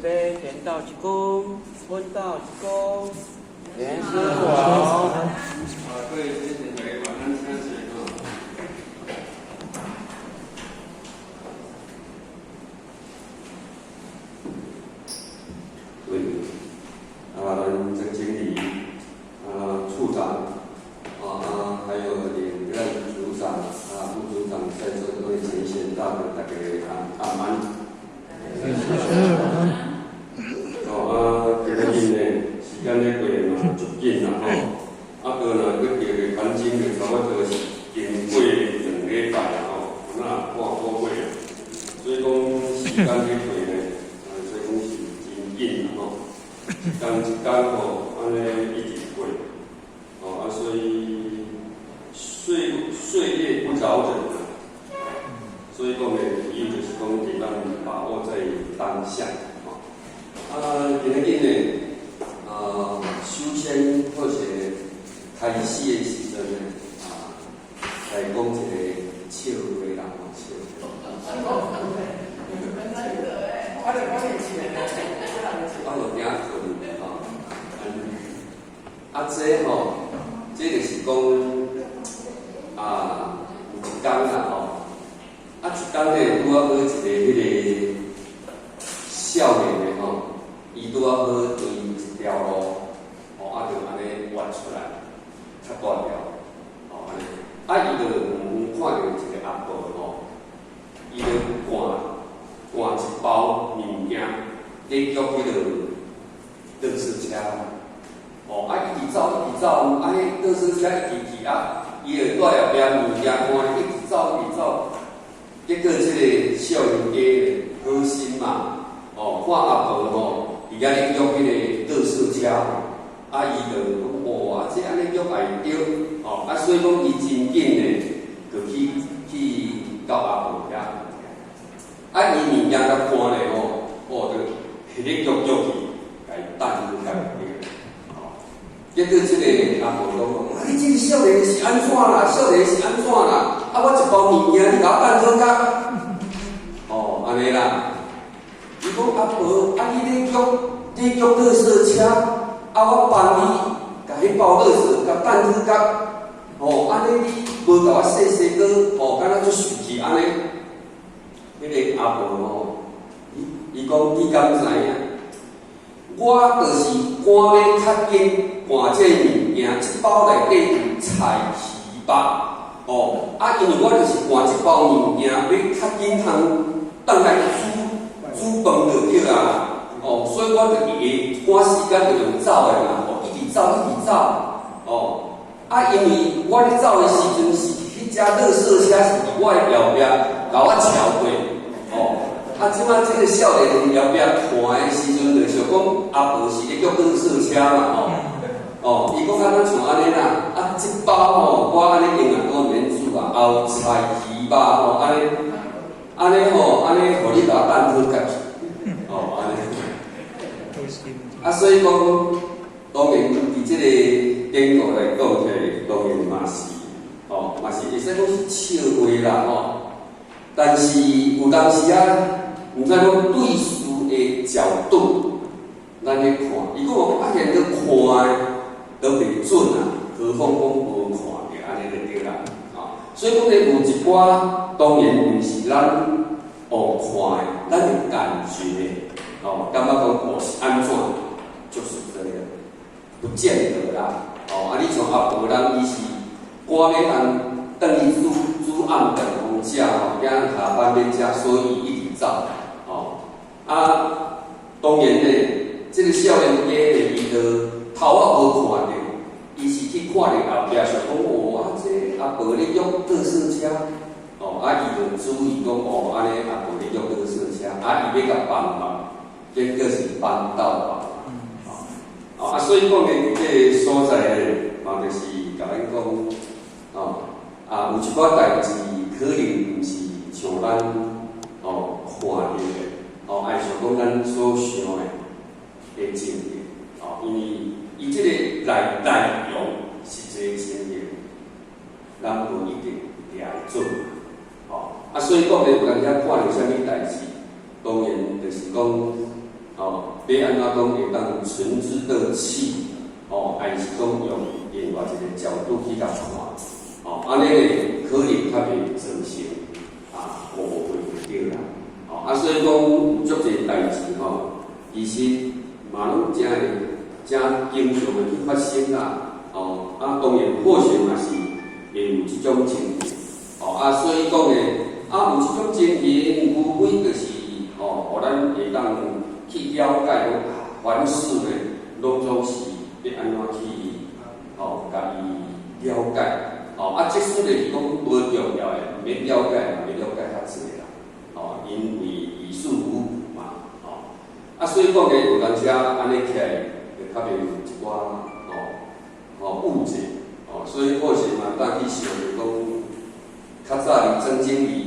慈悲，天道一躬，問道一躬，蓮師好。啊，各位先生，大家晚安，請坐吼。喂，啊，咱曾經理，啊，處長，啊，還有兩任組長，啊，副組長，在座各位前賢大德，大家安安。哦啊，今仔日呢，時間咧過嘛足緊啦吼，啊，閣若閣著個反正就差不多是經過2禮拜啦吼，那半個月啊，所以講時間咧過呢，啊，所以講是真緊啦吼，一工一工吼，按呢一直過，哦啊，所以歲歲月不饒人啊，所以講呢，主要就是講給咱把握在當下。啊，今仔日呢，啊，首先好勢開始的時陣呢，啊，來講一個笑話啦，吼，笑話。我有驚睏吼，啊，這吼，這就是講，啊，有一工啦吼，啊，一工咧拄仔好一個彼個少年的吼。伊拄仔好對一條路，吼，啊，就按呢挖出來，較大條，吼，按呢，啊，伊就遠遠看著一個阿婆吼，伊就捾捾一包物件，咧約彼個垃圾車，吼，啊，一直走一直走，啊，彼垃圾車一直去啊，伊就蹛後壁物件看，一直走一直走，結果這個少年家好心嘛，哦，看阿婆吼。佇遐咧約彼個垃圾車，啊，伊就講哇，這按呢約會著，哦，啊，所以講伊真緊呢，就去到阿婆遐，啊，伊物件共看咧吼，哦，就彼咧約約去，共伊擲好甲彼個，哦，結果這個阿婆講，啊，你這個少年是按怎啦？少年是按怎啦？啊，我一包物件你共我擲好甲，哦，按呢啦。伊講阿婆，啊，你咧約，你約垃圾車，啊，我幫你共彼包垃圾共擲好甲，吼，按呢你無共我說說閣，吼，敢若足受氣按呢。彼個阿婆吼，伊伊講你敢知影？我就是趕欲較緊趕這物件，這包內底有菜魚肉，吼，啊，因為我就是趕這包物件，欲較緊通轉來煮。煮飯就對啊，哦，所以我就會趕時間就用走的嘛，哦，一直走一直走，哦，啊，因為我咧走的時陣是彼隻垃圾車是佇我的後壁，共我超過，哦，啊，這擺這個少年佇後壁看的時陣，就想講阿婆是咧叫垃圾車嘛，吼，哦，伊講敢若像按呢啦，啊，這包吼，我按呢永遠攏毋免煮啊，也有菜魚肉吼，按呢。按呢吼，按呢，予你共我擲好甲去，哦，按呢。啊，所以講，當然佇這個典故來講起來，當然嘛是，吼，嘛是會使講是笑話啦，吼。但是有當時啊，毋知講對事的角度，咱咧看，伊講啊，連咧看的都袂準啊，何況講無看著按呢就對啦，吼。所以講咧，有一寡當然毋是咱哦看的，咱的感覺，哦，感覺講哦是按怎，就是這樣，不見得啦。哦，啊，你像阿婆人，伊是趕欲通轉去煮煮暗頓予食吼，驚下班欲食，所以一直走，哦，啊，當然咧，這個少年家咧，伊就頭仔無看著，伊是去看著後壁，想講哦，啊，這阿婆咧約垃圾車。哦，啊，伊就注意講，哦，按呢阿婆咧約垃圾車，啊，伊欲共幫忙，結果是幫倒忙，哦，啊，所以講咧，佇這個所在咧，嘛就是共咱講，哦，啊，有一寡代誌可能毋是像咱哦看著的，哦，愛像講咱所想的的情形，哦，因為伊這個內容實際情形，咱無一定掠會準。哦，啊，所以講咧，有當時看著啥物代誌，當然就是講，哦，欲按怎講會當存之得氣，哦，還是講用另外一個角度去共看，哦，按呢咧可能較袂造成啊誤會就對啦。哦，啊，所以講有足濟代誌吼，其實嘛攏誠會誠經常會去發生啦。哦，啊，當然好勢嘛是會有這種情形，哦，啊，所以講咧，啊，有這種情形，無非就是哦，予咱會當去了解講，凡事呢，攏總是欲按怎去哦，共伊了解，哦，啊，即使就是講無重要的，毋免了解，嘛欲了解較濟啦，哦，因為於事無補嘛，哦，啊，所以講咧，有當時按呢起來，就較袂有一寡哦。哦，誤解，哦，所以好勢嘛，當去想著講，較早佇曾經理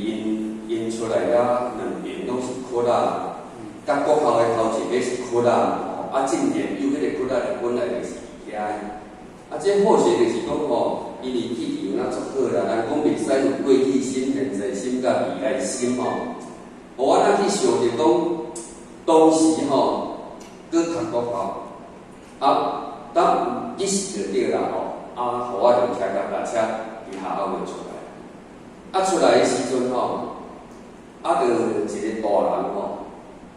𪜶𪜶出來了兩爿攏是窟仔，佮國校的頭一个是窟仔，哦，啊，正殿有彼个窟仔就本來就是遐的，啊，這好勢就是講吼，因為氣場若足好啦，人講袂使有過去心、現在心佮未來心吼，予我若去想著講，當時吼，閣讀國校，啊。當有一時就對啦吼，啊，予我就騎腳踏車佇學校就出來，啊，出來的時陣吼，啊，就一個大人吼，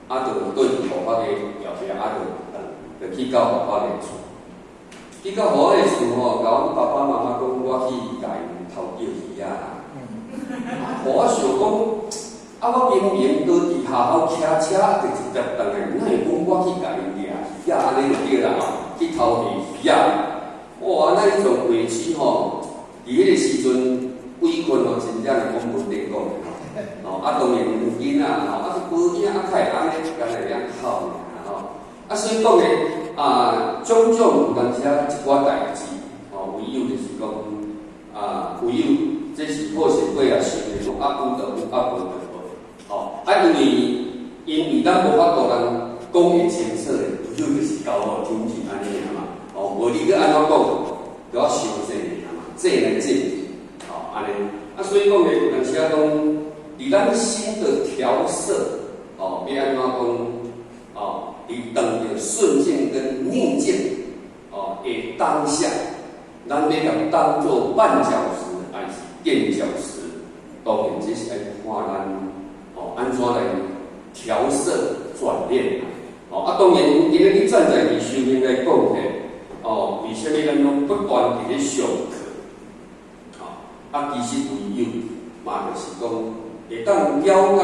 啊，就對佇護法的後壁，啊，就就去到護法的厝，去到護法的厝吼，共阮爸爸媽媽講，我去共𪜶偷釣魚仔啦。啊，予我想講，啊，我明明都佇學校騎車，啊，就直接轉來，哪會講我去共𪜶掠魚仔按呢就對啦吼？去偷魚仔，哇！那彼種委屈吼，佇彼個時陣委屈吼，真正是講無得講的吼。哦，啊，當然有囡仔吼，啊，這無囝啊，較會按呢，敢若會曉哭爾吼。啊，所以講咧，啊，種種有當時啊一寡代誌，吼，唯有就是講，啊，唯有這是好勢過來想的講，啊，有就有，啊，無就無，吼，啊，因為咱無法度通講會清楚的，唯有就是交予天主按呢爾嘛，哦，無你閣按怎講，就愛傷濟爾嘛，濟來濟去，吼，按呢，啊，所以講咧，有當時啊講，佇咱心的調色，哦，欲按怎講，哦，佇當著順境跟逆境，哦，的當下，咱欲共當做絆腳石還是墊腳石？當然這是愛看咱，哦，按怎來調色轉念。哦，啊，當然，今日你站在佇修行來講咧，哦，為啥物咱攏不斷佇咧上課？哦，啊，其實唯有嘛，就是講會當了解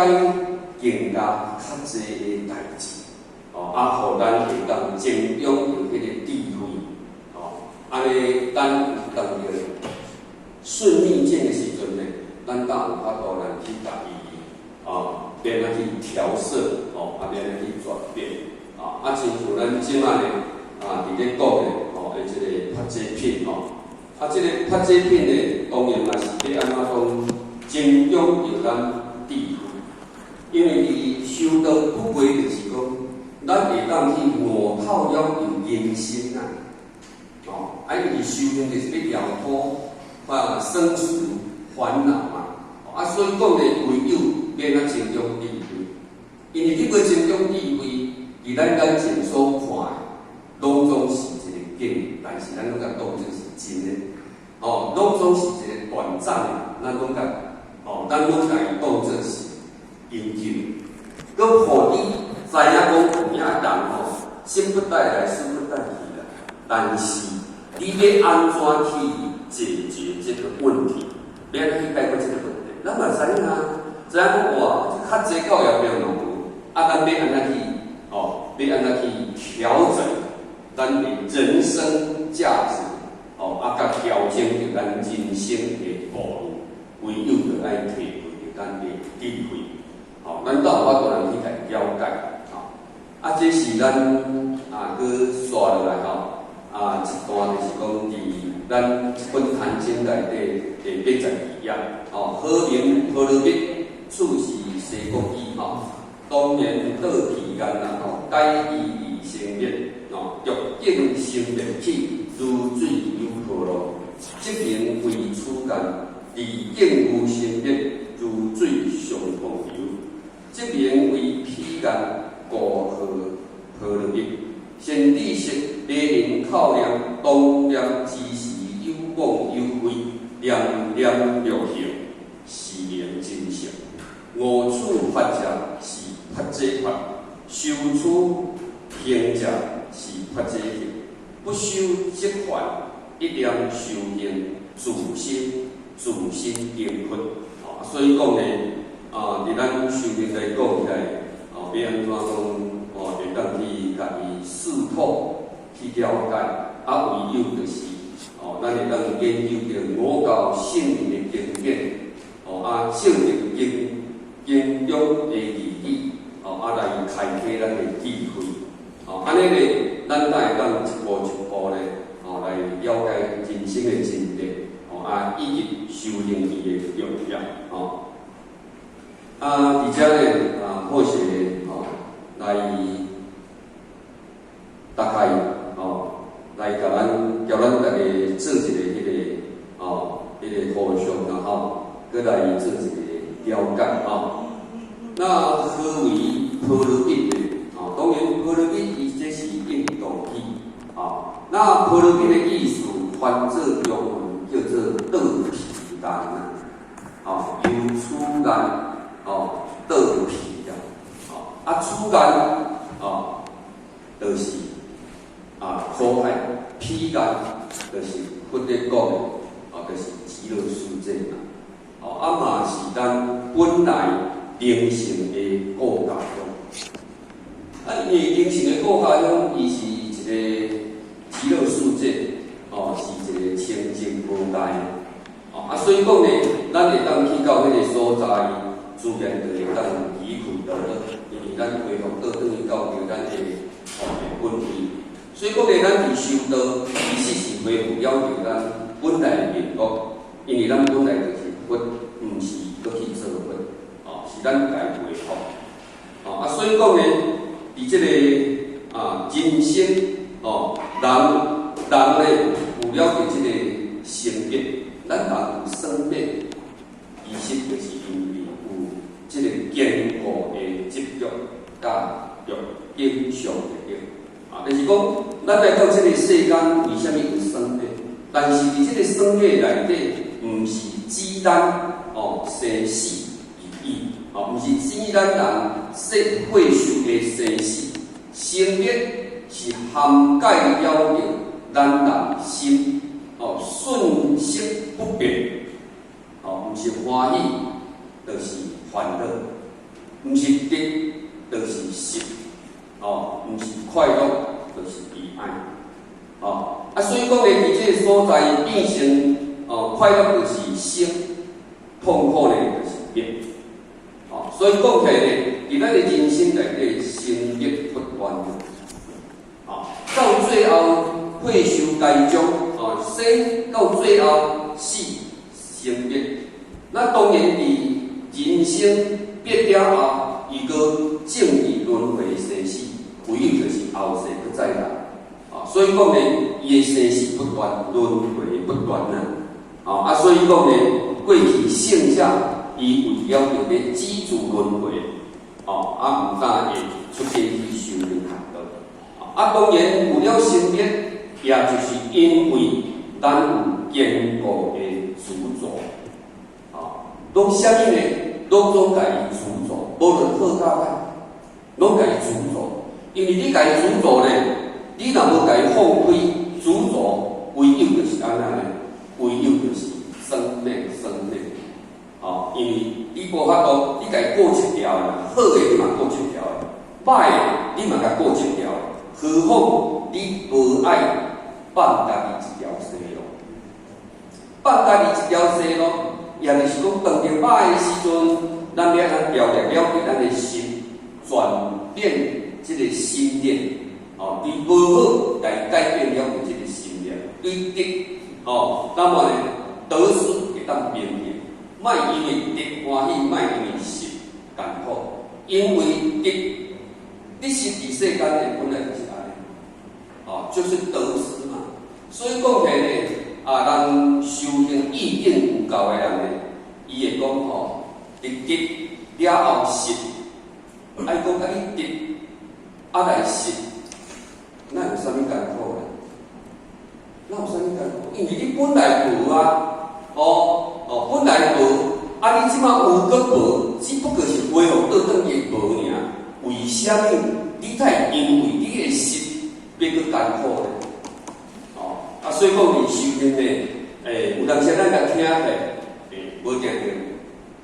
更加較濟的代誌，哦，啊，予咱會當增長著彼個智慧，哦，按呢，咱有當著順逆境的時陣呢，咱才有法度來去共伊，哦，變來去調色，哦，啊，變來去轉變。啊，啊，親像咱這擺呢，啊，佇咧講的，吼，的這個佛濟品吼，啊，這個佛濟品呢，當然嘛是欲按怎講，增長著咱智慧，因為佇修道不過就是講，咱會當去悟透了人生啊，哦，啊，因為修行就是欲了脫啊生死煩惱嘛，啊，所以講咧，唯有欲按怎增長智慧，因為你欲增長智慧。佇咱眼前所看的，攏總是一個假，但是咱攏共當做是真的，哦，攏總是一個短暫的，咱攏共，哦，咱攏共伊當做是永久。閣予你知影講有影人吼，生不帶來，死不帶去啦。但是你欲按怎去解決這個問題？欲按怎去解決這個問題？咱嘛知影啊，知影講哇，較濟到後壁嘛有，啊，咱欲按怎去？哦，欲按怎去調整咱的人生價值？哦，啊，佮調整著咱人生的道路，唯有著愛提攜著咱的智慧。哦，咱才有法度通去共了解。哦，啊，這是咱啊，閣紲落來吼。啊，這段就是講佇咱這本壇經內底第82頁。哦，何名波羅蜜，處是西國語吼。當然到彼岸啦，吼，解義而生滅，哦，著境生滅起，如水有波浪，這名為此岸，離境無生滅，如水上通游，這名為彼岸，故號波羅蜜。行者是法界行，不修則凡，一念修行，自心自心成佛。哦，所以講呢，啊，佇咱修行來講起來，哦，欲按怎講，哦，會當去共伊四透去了解，啊，唯有就是，哦，咱會當研究著五教聖人的經典，哦，啊，聖人經經中的義理，哦，啊，來開啟咱的智慧，哦，按呢咧，咱才會當一步一步咧，哦，來了解人生的真諦，哦，啊，以及修行伊的重要，哦。啊，佇遮咧，啊，好勢吼，來大概吼，來共咱叫咱逐家做一个彼个吼，彼个和尚啦吼，閣來做一个了解吼。那何為波羅蜜呢？哦，當然波羅蜜伊這是印度語，啊，那波羅蜜的意思翻做中文叫做到彼岸啊，哦，由此岸哦到彼岸，哦，啊此岸哦，就是啊苦海，彼岸就是佛咧講的，哦，就是極樂世界嘛，哦，啊嘛是咱本來靈性的故家鄉。啊，因為靈性的故家鄉，伊是一個極樂世界，哦，是一個清淨無礙的，哦，啊，所以講呢，咱會當去到彼個所在，自然就會當離苦得樂，因為咱恢復倒轉去到著咱的哦的本體。所以講呢，咱佇修道，其實是恢復了著咱本來的面目，因為咱本來就是佛，毋是閣去做佛，哦，是咱共伊恢復。哦，啊，所以講呢，佇這個啊人生，哦，人人咧有了著這個生滅，咱人有生滅，其實就是因為有這個堅固的執著佮欲境相的對。啊，就是講，咱來到這個世間，為啥物有生滅？但是佇這個生滅內底，毋是指咱哦生死而已，哦，毋是指咱人說歲壽的生死。生滅是涵蓋了著咱人心哦瞬息不變，哦，毋是歡喜，就是煩惱；毋是得，就是失。哦，毋是快樂，就是悲哀。哦，啊，所以講咧，佇這個所在變成哦，快樂就是生，痛苦咧就是滅。哦，所以講起來咧，佇咱的人生內底，生滅不斷。哦，到最後歲壽該終，哦，生到最後死生滅。那當然佇人生滅了後，伊閣正佇輪迴生死，唯有就是後世閣再來。啊，所以講呢，伊的生死不斷，輪迴不斷啊。啊，所以講呢，過去聖者伊為了著欲止住輪迴，哦，啊，毋但會出家去修行學道。啊，當然有了生滅，也就是因為咱有堅固的執著，啊，攏啥物呢？攏總共伊執著，無論好佮歹，攏共伊執著。因為你共伊執著呢，你若無共伊放開執著，唯有就是按怎呢？唯有就是生滅生滅。哦，因為你無法度，你共伊固執牢啦，好的你嘛固執牢，歹的你嘛共固執牢，何況你無愛放家己一條生路，放家己一條生路，也就是講，當著歹的時陣，咱欲按怎調節了咱的心，轉變這個心念，哦，對無好來改變了這個心念，對得，哦，那麼呢，得失會當平衡，莫因為得歡喜，莫因為失艱苦，因為得得失佇世間的本來就是按呢，哦，就是得失嘛。所以講起來呢，啊，人修行意境有夠的人呢，伊會講吼，得得了後失，啊，伊講啊你得啊來失，那有啥物艱苦呢？那有啥物艱苦？因為你本來無啊，哦哦，本來無，啊你這馬有閣無，只不過是恢復倒轉去無爾。為啥物你才會因為你的心欲閣艱苦咧。哦，啊，所以講佇修行呢，有當時咱共聽起來，無定定，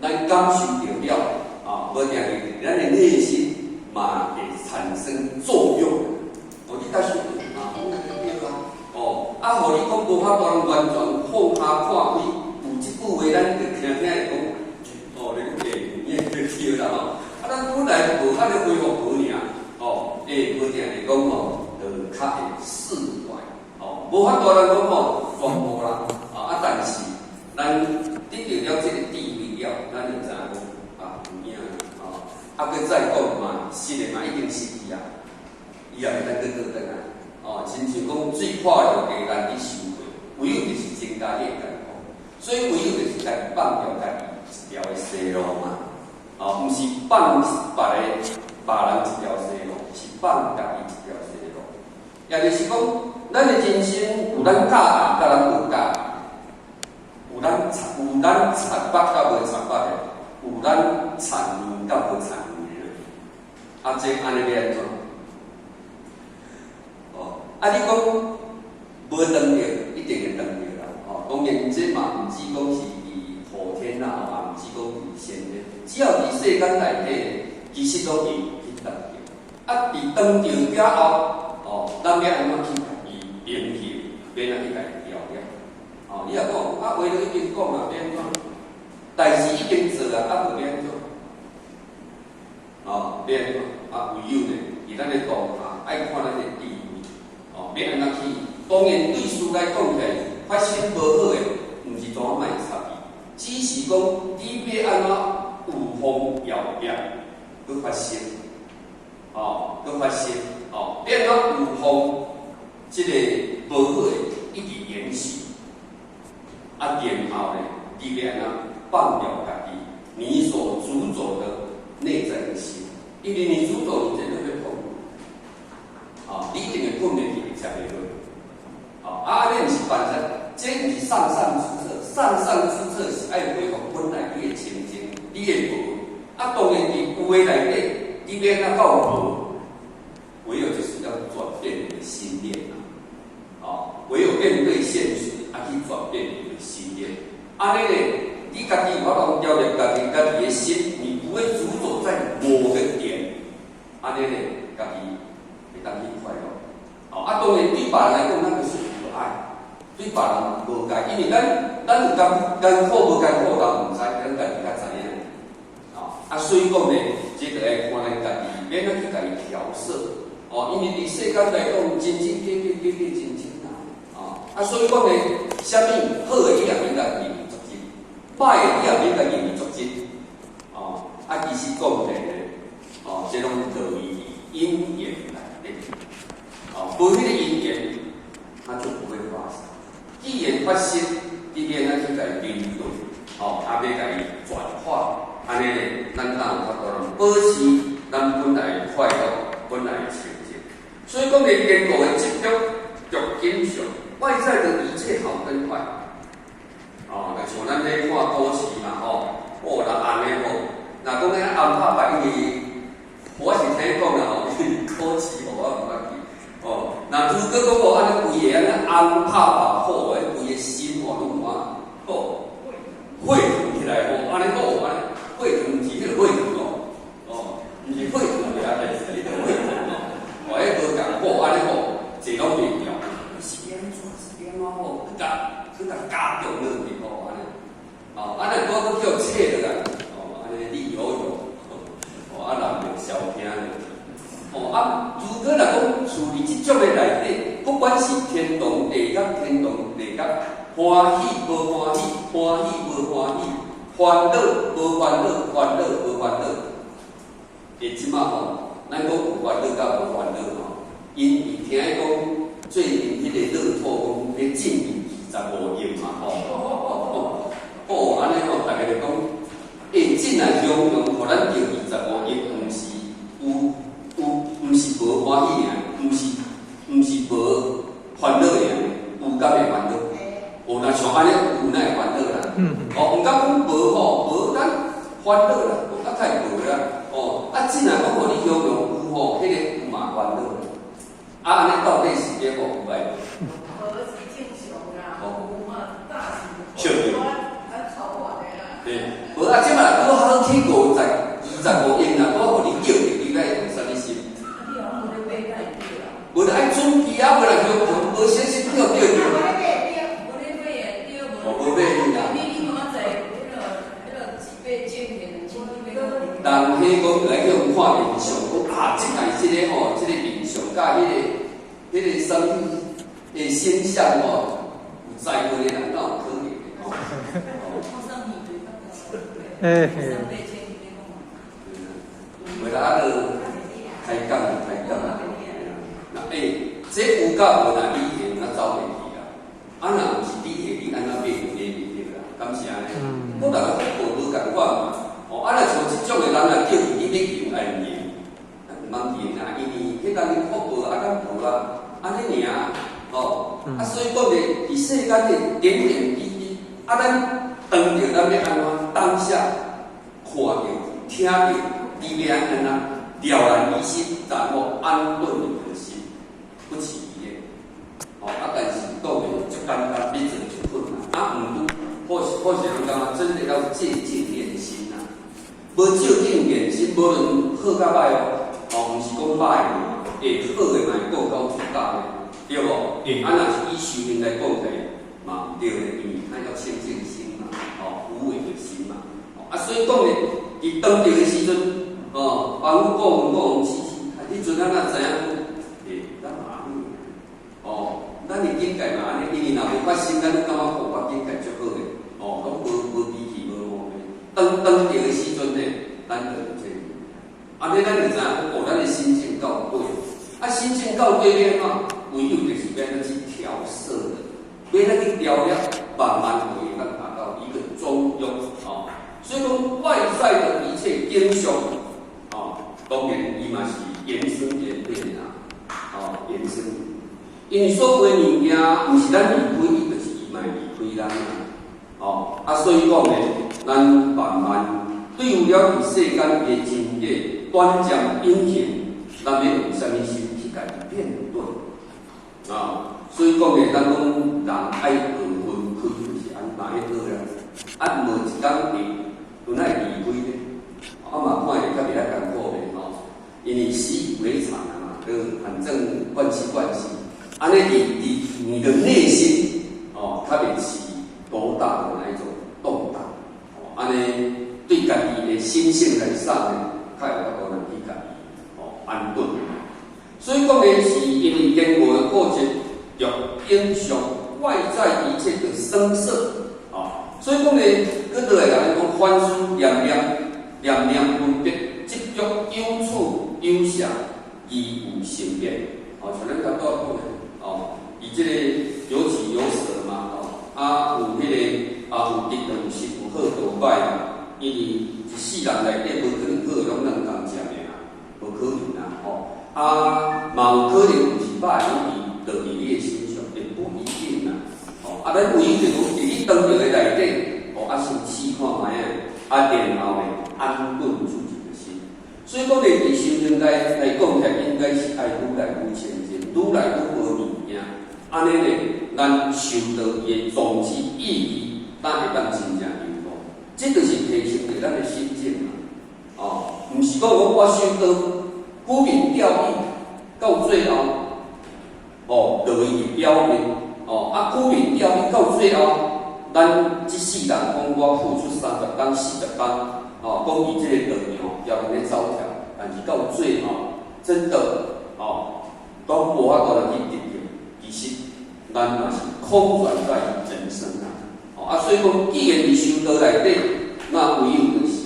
咱感受著了，啊，無定定，咱的內心嘛會產生作用。哦，你甲想啊，講對啊，哦，啊，予你講無法度完全放下看開，有這句話，咱就聽聽會講，哦，你講會，對啦吼。啊，咱本來無按呢恢復無爾，哦，無定定講吼，就較會釋懷，哦，無法度人講吼全無啦，啊，但是咱得著了這個智慧了，咱就知影講啊，有影哦，啊，閣再講嘛，失的嘛已經失去啊，伊也袂當閣倒轉來，哦，親像講水破了地難去收回，唯有就是增加你的艱苦，所以唯有就是家己放掉家己一條的生路嘛，哦，毋是放別个別人一條生路，是放家己一條生路。也就是講，咱的人生有咱喜愛，佮咱無喜愛；有咱插捌佮無插捌的，有咱殘念佮無殘念的。啊，這按呢欲按怎？哦，啊，你講無斷著，一定會斷著啦。哦，當然這嘛毋止講是佇後天啦，吼，也毋止講佇先天，只要佇世間內底，其實攏會去斷著。啊，佇斷著了後，哦，咱欲按怎去共伊平衡，欲按怎去共伊調了？哦，你若講啊，話都已經講啦，欲按怎？代誌已經做啊，啊無欲按怎？哦，欲按怎？啊，唯有呢，佇咱的當下，愛看咱的智慧，哦，欲按怎去？當然對事來講起來，發生無好的，毋是怎莫插伊，只是講你欲按怎有風搖變去發生，哦，去發生，哦，欲按怎有風，這個無好的一直延續，啊，然後呢，你欲按怎放掉家己，你所執著的內在的心，因為你執著，你絕對會痛苦，啊，你一定會困袂去，會食袂落，啊，按呢毋是辦法，這毋是上上之策，上上之策是愛恢復本來你的清淨，你的無，啊，當然佇有的內底，你欲按怎到無，唯有就是要轉變你的心念啊，哦，唯有面對現實，啊，去轉變你的心念，按呢咧，你家己有法度調節家己家己的心，你不會執著在某個點，按呢咧，家己會當去快樂。哦，啊，當然對別人來講，那個是無礙，對別人無礙，因為咱有艱艱苦無艱苦，人毋知，咱家己較知影。哦，啊，所以講呢，這個愛看咱家己，欲按怎去共伊調適。哦，因為佇世間來講，真真假假，假假真真啦。哦，啊，所以講呢，啥物好的你也免共認為作真，歹的你也免共認為作真。哦，啊，其實講起來呢，哦，這攏落於因緣內底。哦，無彼個因緣，它就不會發生。既然發生，你欲按怎去共伊面對，哦，啊，欲共伊轉化，按呢，咱才有法度保持咱本來的快樂，本來的清淨。所以講，佇堅固的執著著景象，外在的一切好跟壞，哦，就像咱咧看股市嘛，吼，哦，若按呢吼，若講遐紅拍白，因為我是聽講啦吼，股市吼我毋捌去，哦，若如果講吼按呢規个按呢紅拍白好，彼規個心吼攏有啊，吼，沸騰起來吼，按呢好，按呢沸騰是彼個沸騰哦，哦，毋是沸騰起來，是彼個沸騰哦，哦，彼無仝好，按呢吼，坐攏袂牢，是按怎是按怎吼，去共加重落去吼，按呢，哦，啊，若拄閣叫切落來，哦，按呢綠油油，哦，啊，人就消驚落去。哦，啊，如果若講處佇這種的內底，不管是天堂地獄、天堂地獄，歡喜無歡喜，歡喜無歡喜，煩惱無煩惱，煩惱無煩惱。欸，這馬吼，咱講有煩惱佮無煩惱吼，因為聽講最近彼個樂透講欲進25億嘛吼，哦，按呢吼，逐家就講，欸，這若雄雄，予咱著25億，毋是有有，毋是無歡喜爾，毋是無煩惱爾，有敢會煩惱？哦，若像按呢有哪會煩惱啦？哦，毋敢講無吼，無咱煩惱啦，無較太無啦。哦，啊，這若講予你雄雄有吼，彼個有嘛啊，按呢到底是咧好有歹？無是正常啦，有嘛早是笑著。咱超過的啦。對，無啊，這擺拄好起55億啦，我予你叫著，你該會用啥物心？你好無咧買敢會對啊？無就愛準備啊，無來叫無先先叫叫著。無咧買對，無咧買會對，哦，無買啦。你嘛知彼個一百整個2000去買。人彼講來去予看面相，講啊，這擺這個吼，這個面相佮彼個啥物的星象吼，有才華的人哪有可能的吼？嘿嘿。袂啦，啊，就開講開講啊。那欸，這有甲無若你會，若走袂去啦。啊，若毋是你會，你按怎買就買袂著啦，敢是按呢？我逐个福報無仝款嘛。哦，啊，若像這種的人若叫伊，你欲贏愛毋贏？毋通贏啊，因為彼人的福報啊，咱無啊，按呢爾。哦，啊，所以講咧，佇世間的點點滴滴，啊，咱當著咱欲按怎當下看著、聽著，你欲按怎了然於心，然後安頓你的心，不起疑念。哦，啊，但是講的足簡單，欲做就困難。啊，毋過或許人感覺真的要借鏡練心啊，無照鏡練心，無論好佮歹哦，哦，毋是講歹，會好的嘛會顧到主大的，對無？啊，若是以修行來講起來，嘛毋對咧，因為他要清淨心嘛，哦，無為的心嘛，哦，啊，所以講咧，佇當著的時陣，哦，凡夫過問過往痴痴，啊，彼陣咱若知影講，欸，咱嘛按呢，哦，咱的境界嘛按呢，因為若無發生，咱攏感覺講我境界足好的，哦，攏無脾氣無毛病。當當著的時陣呢，咱就有這個，按呢咱就知影講，哦，咱的心境到對，啊，心境到對了怎？唯有就是欲按怎去調攝的，欲按怎去調了，慢慢可以咱達到一個中庸，哦。所以講外在的一切景象，哦，當然伊嘛是緣生緣變啊，哦，緣生。因為所有的物件，毋是咱離開伊，就是伊嘛會離開咱啊。哦，啊，所以講呢，咱慢慢對有了佇世間的真假短暫隱形，咱欲用啥物心去共伊面對？啊，所以講呢，咱講人愛學分開，就是按怎去學啦。啊，無一工會，有哪會離開呢？啊嘛看會較袂遐艱苦咧吼，因為習以為常啊嘛，就反正慣習慣習。按呢佇你的內心哦，較袂起多大的那一種動盪。哦，按呢對家己的心性來上呢，較有法度來去共伊哦安頓。所以講呢，是因為經過的過程，著影響外在一切的聲色啊。所以講呢，閣落來共你講，凡事念念念念分別，執著有處有相，而有生變。哦，像咱頭拄仔講的，哦，伊這個有取有捨嘛，哦，啊有彼個啊有得有失，有好有歹嘛。因為一世人內底無可能好的攏咱仝食的啊，無可能啊，吼。啊，嘛有可能毋是歹，攏佇落佇你的身上，也不一定啦。吼，啊，咱唯一就講佇你當著的內底，哦，啊，先試看覓仔，啊，然後呢，安頓自己的心。所以講咧，佇修行來講起來，應該是愛愈來愈清淨，愈來愈無物件。按呢咧，咱修道伊的宗旨意義，才會當真正有路。這就是提升著咱的心境嘛。哦，毋是講我修道，沽名釣譽，到最後，哦，就會佇表面，哦，啊，沽名釣譽到最後，咱這世人講我付出30工、40工，哦，講佇這個道場交咧走跳，但是到最後，真的，哦，都無法度來去得著。其實，咱嘛是空轉在人生啊！哦，啊，所以講，既然佇修道內底，那唯有就是，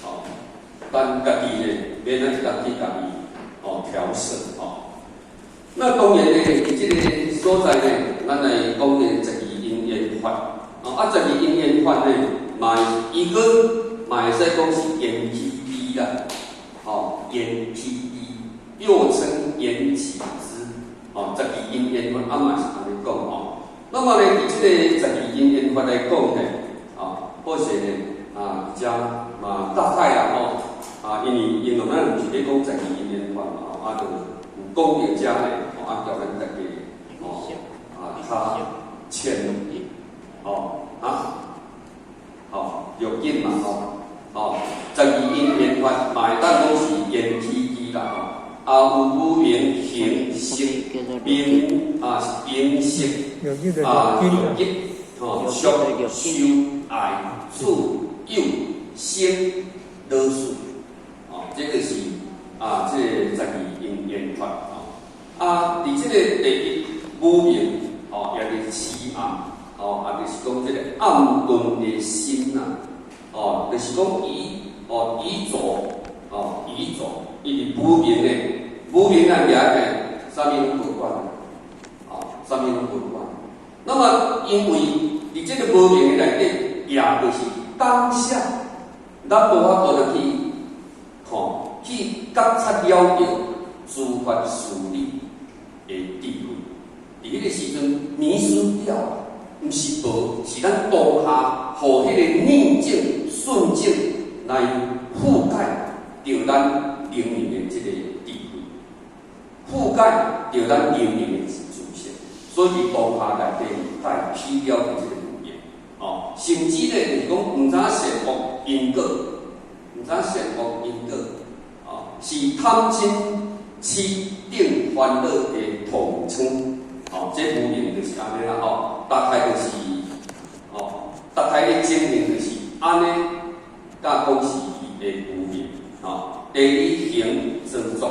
哦，咱家己呢，欲按怎去共伊，哦，調攝，哦。那當然呢，佇這個所在呢，咱來講呢，十二因緣法，哦，啊，十二因緣法呢，嘛伊閣嘛會使講是緣起支啦，哦，緣起支，又稱緣起支，哦，十二因緣法啊嘛是按呢講哦。那麼呢，佇這個十二因緣法來講呢，啊，或是呢，啊，遮嘛大概啦吼，啊，因為咱毋是咧講十二因緣法嘛，啊，就有講著遮呢，哦，啊，有無明行識名啊，名色啊，欲吼，觸受愛取有生老死，哦，這個是啊，這個十二因緣法吼。啊，佇這個第一無明，吼，也就是癡暗，吼，也就是講這個暗頓的心啊，哦，就是講伊，哦，伊做，哦，伊做，伊是無明的，無明啊，舉起，啥物攏無管，哦，啥物攏無管。那麼，因為佇這個無明的內底，也就是當下，咱無法度來去看，去覺察了著諸法事理的智慧。佇彼個時陣迷失掉，毋是無，是咱當下予彼個逆境順境來覆蓋著咱靈明的這個智慧，覆蓋著咱靈明的知識，所以佇當下內底帶起了這個無明，哦，甚至咧就是講毋知善惡因果，毋知善惡因果，哦，是貪嗔癡等煩惱的統稱，哦，這無明就是按呢啦，吼，大概就是，哦，大概的情形就是按呢，佮講是伊的無明，哦，第二行造作，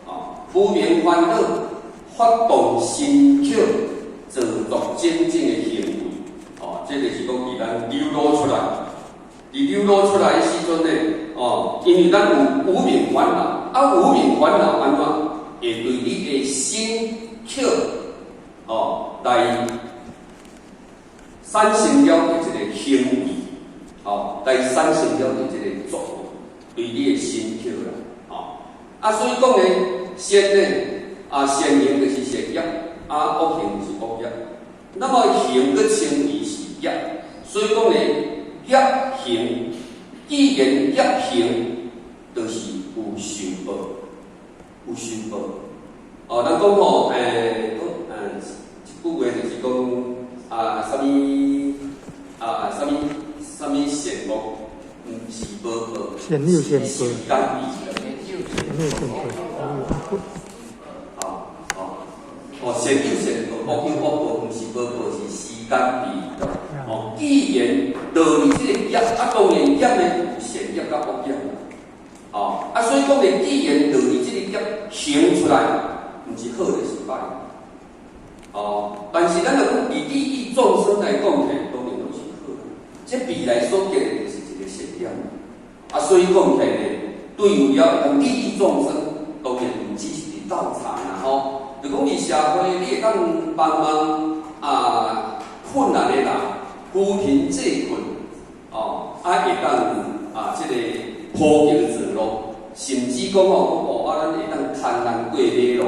哦，無明煩惱發動身口造作種種的行為，哦，這就是講佇咱流露出來，佇流露出來的時陣呢，哦，因為咱有無明煩惱，啊，無明煩惱按怎會對你的身口，哦，來產生了的這個行為，哦，來產生了的這個作為，對你的身口啦，哦，啊，所以講呢，善呢，啊，善行就是善業，啊，惡行就是惡業。那麼行閣稱為是業，所以講呢，業行，既然業行，就是有受報，有受報。哦，咱講吼，講，一句話就是講，啊，啥物，啊，啥物，啥物善惡，毋是無報，善有善報，時間比。善有善報，哦哦哦，善有善報，惡有惡報，毋是無報，是時間比。哦，既然落佇這個業，啊，當然業呢有善業佮惡業。哦，啊，所以講呢，既然落佇這個業行出來，毋是好就是歹。哦，但是咱若講以利益眾生來講起來，當然攏是好。這未來所結的就是一個善業。啊，所以講起來呢，對有了利益眾生，當然毋只是佇道場啦吼。就講佇社會，你會當幫忙啊困難的人，扶貧濟困，哦，啊會當啊這個鋪橋築路，甚至講吼，哦啊，咱會當牽人過馬路，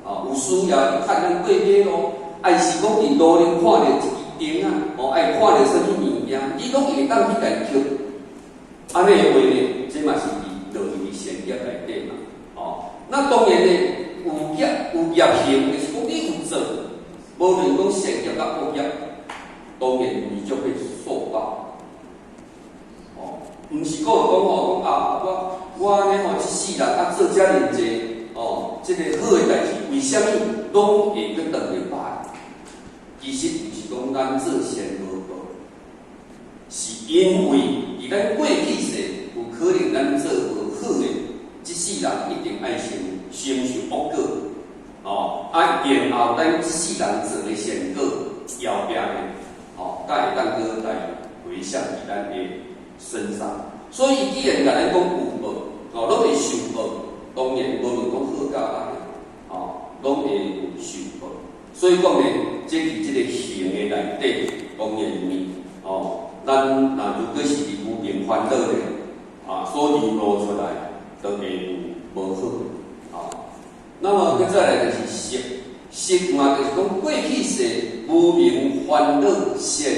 哦，有需要去牽人過馬路，還是講佇路頂看著一支燈仔，哦，愛看著啥物物件，你攏會當去共抾。按呢的話呢，這嘛是佇落佇善業內底嘛，哦，那當然呢，有業有業行，就是講你有做，無論講善業佮惡業，當然你就會受報。哦，毋是講講吼，講啊，我按呢吼，這世人啊做遮爾濟哦，這個好的代誌，為啥物攏會閣轉來歹？其實毋是講咱做善無報，是因為佇咱過去世有可能咱做無好的，這世人一定愛先承受惡果，哦，啊，然後咱這世人做的善果，後壁呢，哦，才會當閣來回向佇咱的身上。所以既然共咱講有報，哦，攏會受報，當然無論講好佮歹，哦，攏會有受報。所以講呢，這佇這個行的內底，當然呢，哦，咱若如果是佇無明煩惱的，啊，所流露出來，都會有無好，啊。那麼閣再來就是識，識嘛就是講過去世無明煩惱善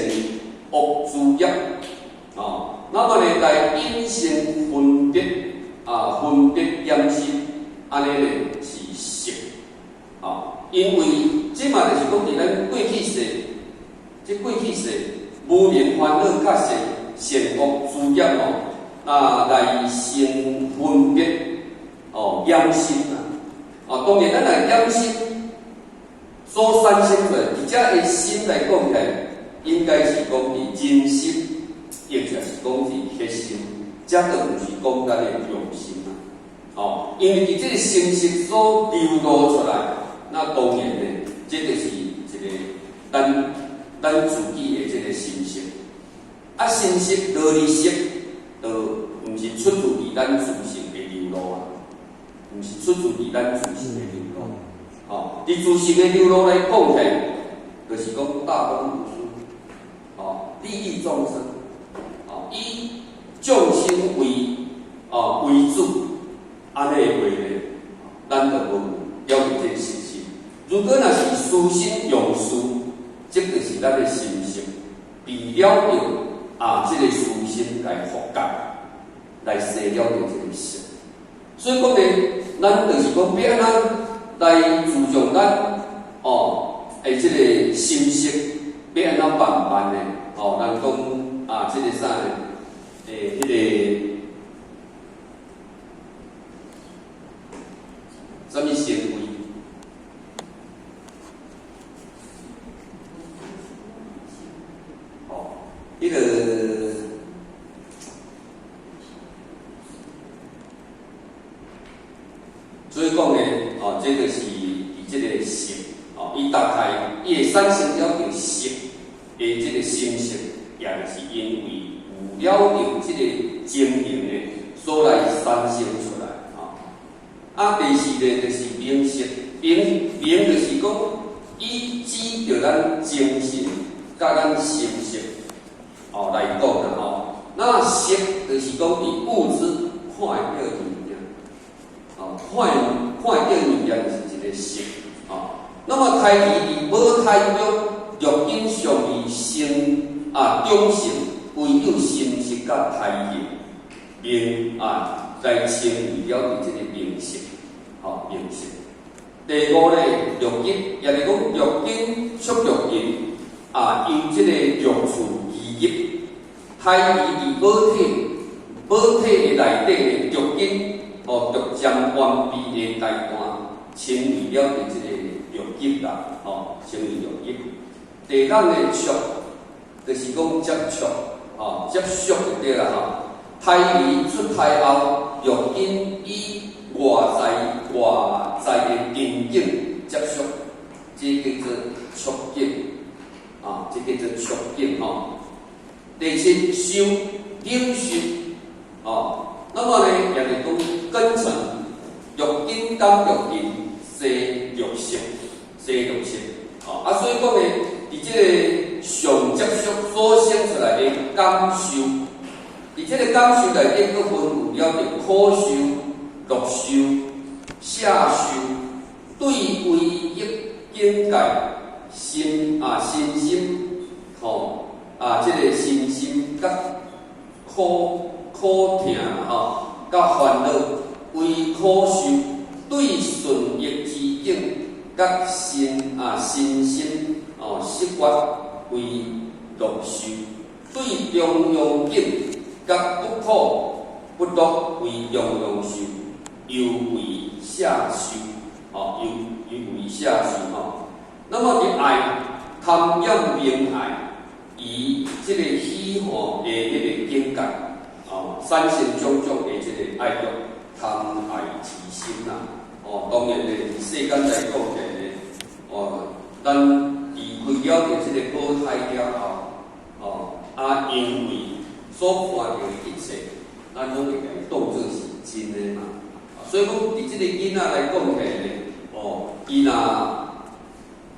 惡諸業，哦，那麼呢來引生分別，啊，分別染心，按呢呢是識，啊，因為這嘛就是講佇咱過去世，這過去世無明煩惱佮善善惡諸業哦，啊來生分別，哦，染心啊。哦，當然咱來點心所產生出來，而且的心來講起來，應該是講佇人心，或者是講佇血心，這都毋是講咱的用心啊。哦，因為佇這個心識所流露出來，那當然呢，這就是一個咱自己的這個心識。啊，心識落佇色，就毋是出自佇咱自性的流露啊，毋是出自佇咱自性的流露。哦，佇自性的流露來講起來，就是講大公無私，哦，利益眾生，哦，以眾生為主，按呢的話呢，咱就無了解這個事實。如果若是私心用事，這就是咱的心識被了著啊，這個私心來覆蓋，來生了著這個色。所以講呢，咱就是講欲按怎來注重咱哦，的這個心識，欲按怎慢慢的哦，咱講啊，這個啥呢？欸，彼個啥物行為？哦，彼個。所以講呢，哦，這就是佇這個色，哦，伊大概伊會產生了著色的這個心識，也就是因為有了著這個情形呢，所來產生出來，哦。啊，第四個就是名色，名名就是講，伊指著咱精神佮咱心識，哦來講啦，吼。那色就是講佇物質看會著物件，哦，看會著物件就是一個色，哦。那麼胎兒佇母胎中，六根尚未成啊長成，唯有心識佮胎形名啊，來稱為了佇這個名色，吼名色。第五咧，六根，也就是講六根觸六根啊，由這個六處而入，胎兒佇母體的內底的六根哦，逐漸完備的階段，稱為了佇這個六入啦，吼，稱為六入。第六個觸，就是講接觸，吼，接觸就對啦，吼。胎兒出胎後，六根與外在的情境接觸，這叫做觸境，啊，這叫做觸境吼。第七受領受，哦，那麼呢，也就是講根塵，六根感六根，生六識，生六識，哦，啊，所以講呢，佇這個上接觸所生出來的感受，佇這個感受內底，閣分有了著苦受、樂受、捨受，對唯一境界心啊，身心，吼啊，這個身心佮苦苦痛吼，佮煩惱為苦受，對順逆之境佮身啊身心哦識覺為樂受，對中庸境佮不苦不樂為中庸受，猶為捨受，吼，猶為捨受吼。那麼佇愛貪厭明愛，伊這個喜歡的彼個境界，哦，產生種種的這個愛欲、貪愛癡心啦。哦，當然咧，佇世間來講起來咧，哦，咱離開了著這個母胎了後，哦，啊，因為所看著的一切，咱攏會共伊當做是真的嘛。所以講，佇這個囡仔來講起來咧，哦，伊若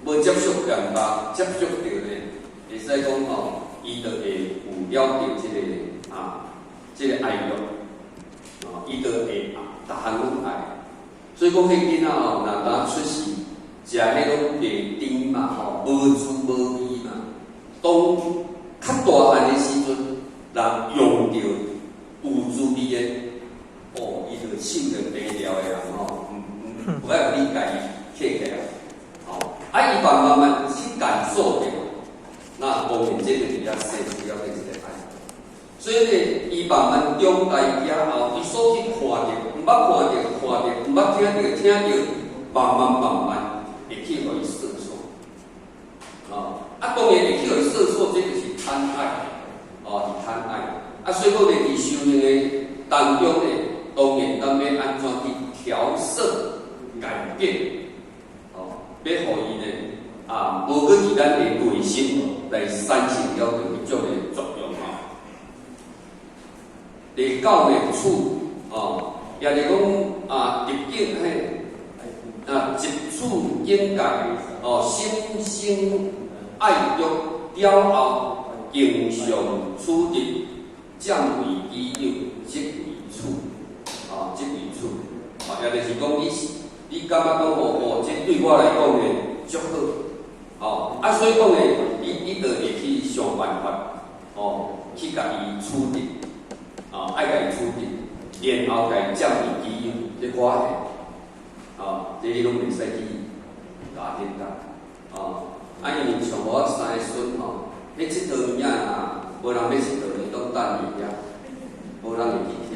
無接觸人吧，接觸著咧，會使講吼，伊就會有了著這個啊，這個愛欲，哦，伊就會逐項攏愛。所以講，彼囡仔吼，若當出世，食彼攏袂甜嘛，吼，無滋無味嘛。當較大漢的時陣，人用著有滋味的，哦，伊就手就白了的人吼，毋無愛你共伊客起來，吼，啊，伊慢慢慢去感受著，那當然這就是遐生出了這一個愛。所以呢，伊慢慢長大以後，伊所去看著，毋捌看著，看著，毋捌聽著，聽著，慢慢慢慢會去予伊說錯。哦，啊，當然會去予伊說錯，這就是貪愛，哦，是貪愛。啊，所以講咧，佇修行的當中咧，當然咱欲按怎去調適、改變，哦，欲予伊咧啊，無閣佇咱的內心來產生了彼種的作用吼。第九呢，取，哦，也就是講啊，入境彼啊，執取境界，哦，心生愛欲了後，形象取得，佔為己有，即為取，哦，即為取，哦，也就是講你你感覺講哦哦，這對我來講呢，足好，哦，啊，所以講呢，你就會去想辦法，哦，去共伊取得，哦，愛共伊取得，然後共伊佔為己有，這我的，哦，這你攏袂使去共顛倒，哦，啊，因為像我三个孫吼，彼𨑨迌物仔啊，無人欲𨑨迌，伊攏等佇遐，無人會去提。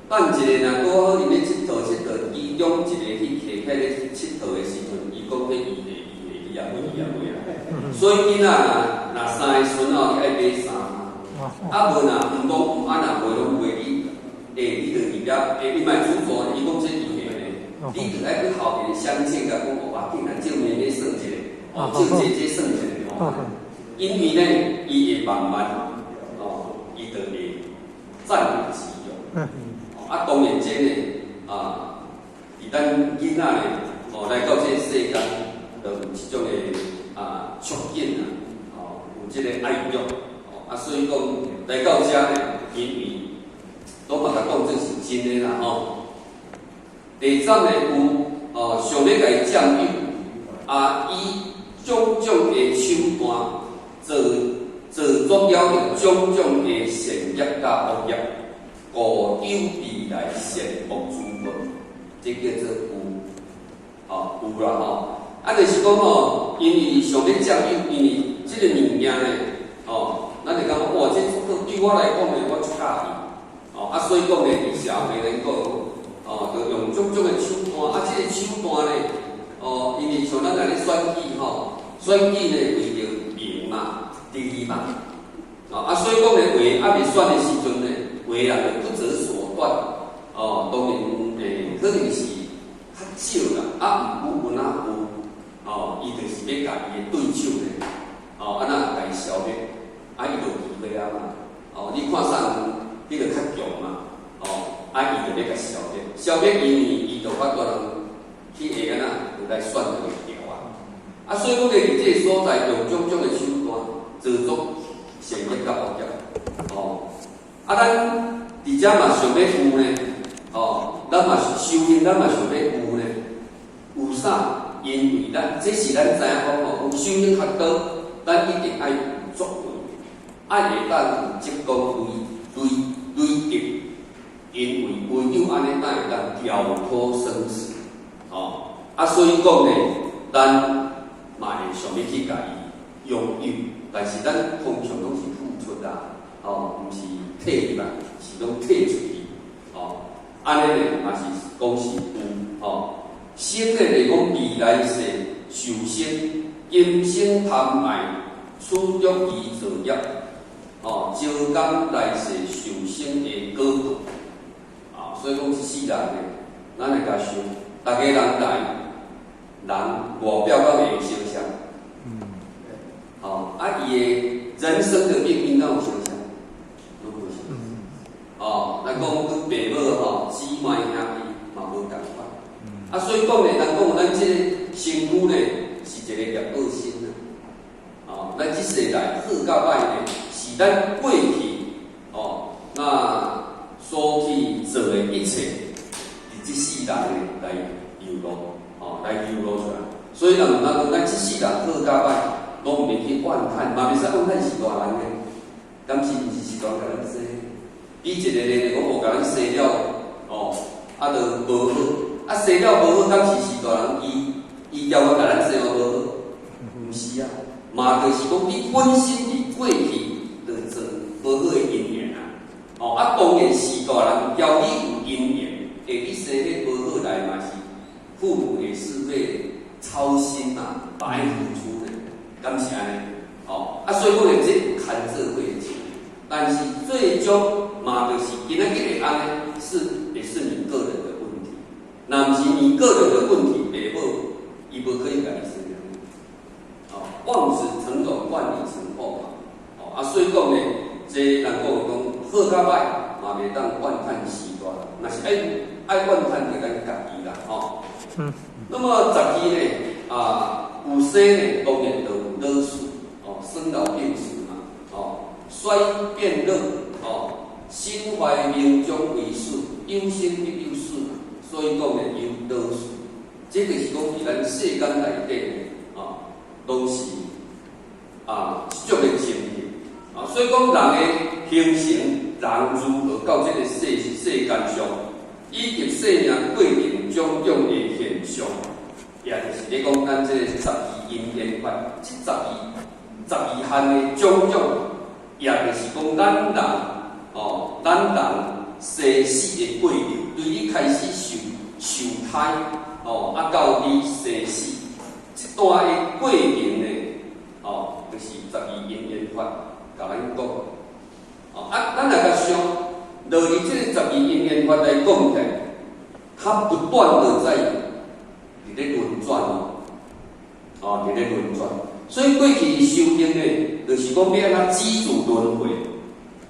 等一下，若拄好𪜶咧𨑨迌𨑨迌，其中一個去提起咧𨑨迌的時陣，伊講彼伊的伊的，伊也袂伊也袂啊。所以囡仔若若三个孫哦，伊愛買衫，啊無若毋講毋按若袂攏袂你，欸，你就佇遐，欸，伊嘛會主做，伊講這伊的呢，你就愛去後面鄉親共講，哦，無要緊啦，正面咧算一下，哦，正這這算一下吼。因為呢，伊會慢慢，哦，伊就會佔為己有。啊，當然這呢，啊，佇咱囡仔呢，哦，來到這個世間，就有這種的啊促進啊，哦，有這個愛欲，哦，啊，所以講來到遮呢，因為攏嘛共當做是真的啦，吼。第十呢有哦，想欲共伊佔有，啊，以種種的手段做做作了種種的善業佮惡業，故有未來善惡諸報，這叫做有，哦，有啦吼。啊，就是講吼，因為想欲佔有，因為這個物件呢，哦，咱就感覺哇，這對我來講呢，我足佮意，哦，啊，所以講呢，佇社會來講，哦，就用種種的手段，啊，這個手段呢，哦，因為像咱來咧選舉吼，選舉呢為著名嘛、利嘛，哦，啊，所以講呢，話猶未選的時陣呢，有的人就不擇手段，哦，當然欸，可能是較少啦，啊，毋過有哪有，哦，伊就是欲共伊的對手呢，哦，按怎共伊消滅，啊，伊就有機會啊嘛，哦，你看啥人彼個較強嘛，哦，啊，伊就欲共消滅，消滅因為伊就法度通去會按怎，就來選擇調啊，啊，所以講咧，佇這個所在用種種的手段做作善業佮惡業，哦，啊，咱佇遮嘛想欲有呢，哦，咱嘛是修行，咱嘛想欲有呢，有啥？因為咱這是咱知影講吼，講修行較多，咱一定愛有作為，愛會當有積功累累累德，因為唯有按呢，才會當了脫生死，哦，啊，所以講呢，咱嘛會想欲去共伊擁有，但是咱通常攏是付出啊，哦，毋是提入來，是攏提出去，哦，按呢呢嘛是講是有，哦。生的來講，未來世受生，今生貪愛，取著伊造業，哦，招感來世受生的果報，啊，所以講這世人呢，咱來共想，逐家人來，人外表敢會相像？哦，啊，伊的人生的命運敢有相像？攏無相。哦，咱講阮爸母吼，姊妹兄弟嘛無仝款。啊，所以講呢，人講咱這個身軀呢，是一個業報身啊。哦，咱這世來好佮歹呢，是咱過去哦，那所去做的一切，佇這世人呢來流露，哦，來流露出來。所以人毋通講咱這世人好佮歹，攏毋免去怨嘆，嘛袂使怨嘆是大人的，敢是毋是是大人共咱生？比一個咧講，無共咱生了，哦，啊，就無好。啊，生了無好，敢是是大人伊伊叫我共咱生無好？毋是啊，嘛就是講你本身佇過去就做無好的因緣啊。哦，啊，當然是大人交你有因緣，會去生彼無好來嘛是父母的嘛愛付出呢，敢是按呢？哦，啊，所以講呢，這牽做伙的情，但是最終嘛，就是今仔日會按呢，是也是你個人的問題。若毋是你個人的問題，爸母伊無可能共你生。哦，望子成龍，望女成鳳嘛。哦，啊，所以講呢，這人講講好佮歹嘛，袂當怨嘆序大。若是愛愛怨嘆，就咱家己啦，吼。那麼十二呢？啊，有生呢，當然就有老死，哦，生老病死嘛，哦，衰變老，哦，身壞命終為死，有生必有死嘛，所以講呢，有老死，這就是講佇咱世間內底呢，啊，攏是啊這種的情形，啊，所以講人的形成，人如何到這個世間上，以及生命過程種種的現象，也就是咧講咱這個十二因緣法，這十二項的種種，也就是講咱人哦，咱人生死的過程，對你開始受胎哦，啊到你生死這段的過程呢，哦，就是十二因緣法，共咱講。哦，啊，咱來共想，落佇這個十二因緣法來講起來，它不斷的在佇咧輪轉哦，哦，佇咧輪轉。所以過去修行呢，就是講欲按怎止住輪迴，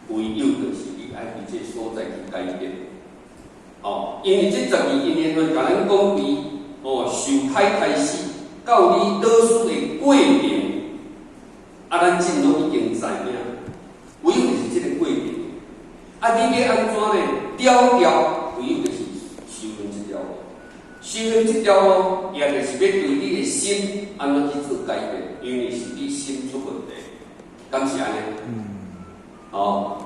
唯有就是你愛佇這個所在去改變。哦，因為這十二因緣法，共咱講佇哦受胎開始，到你老死的過程，啊，咱真攏已經知影，唯有就是這個過程。啊，你欲按怎呢？了掉，唯有就是修行這條路。修行這條路，也就是欲對你的心按怎去做改變，因為是你心出問題，敢是按呢？哦，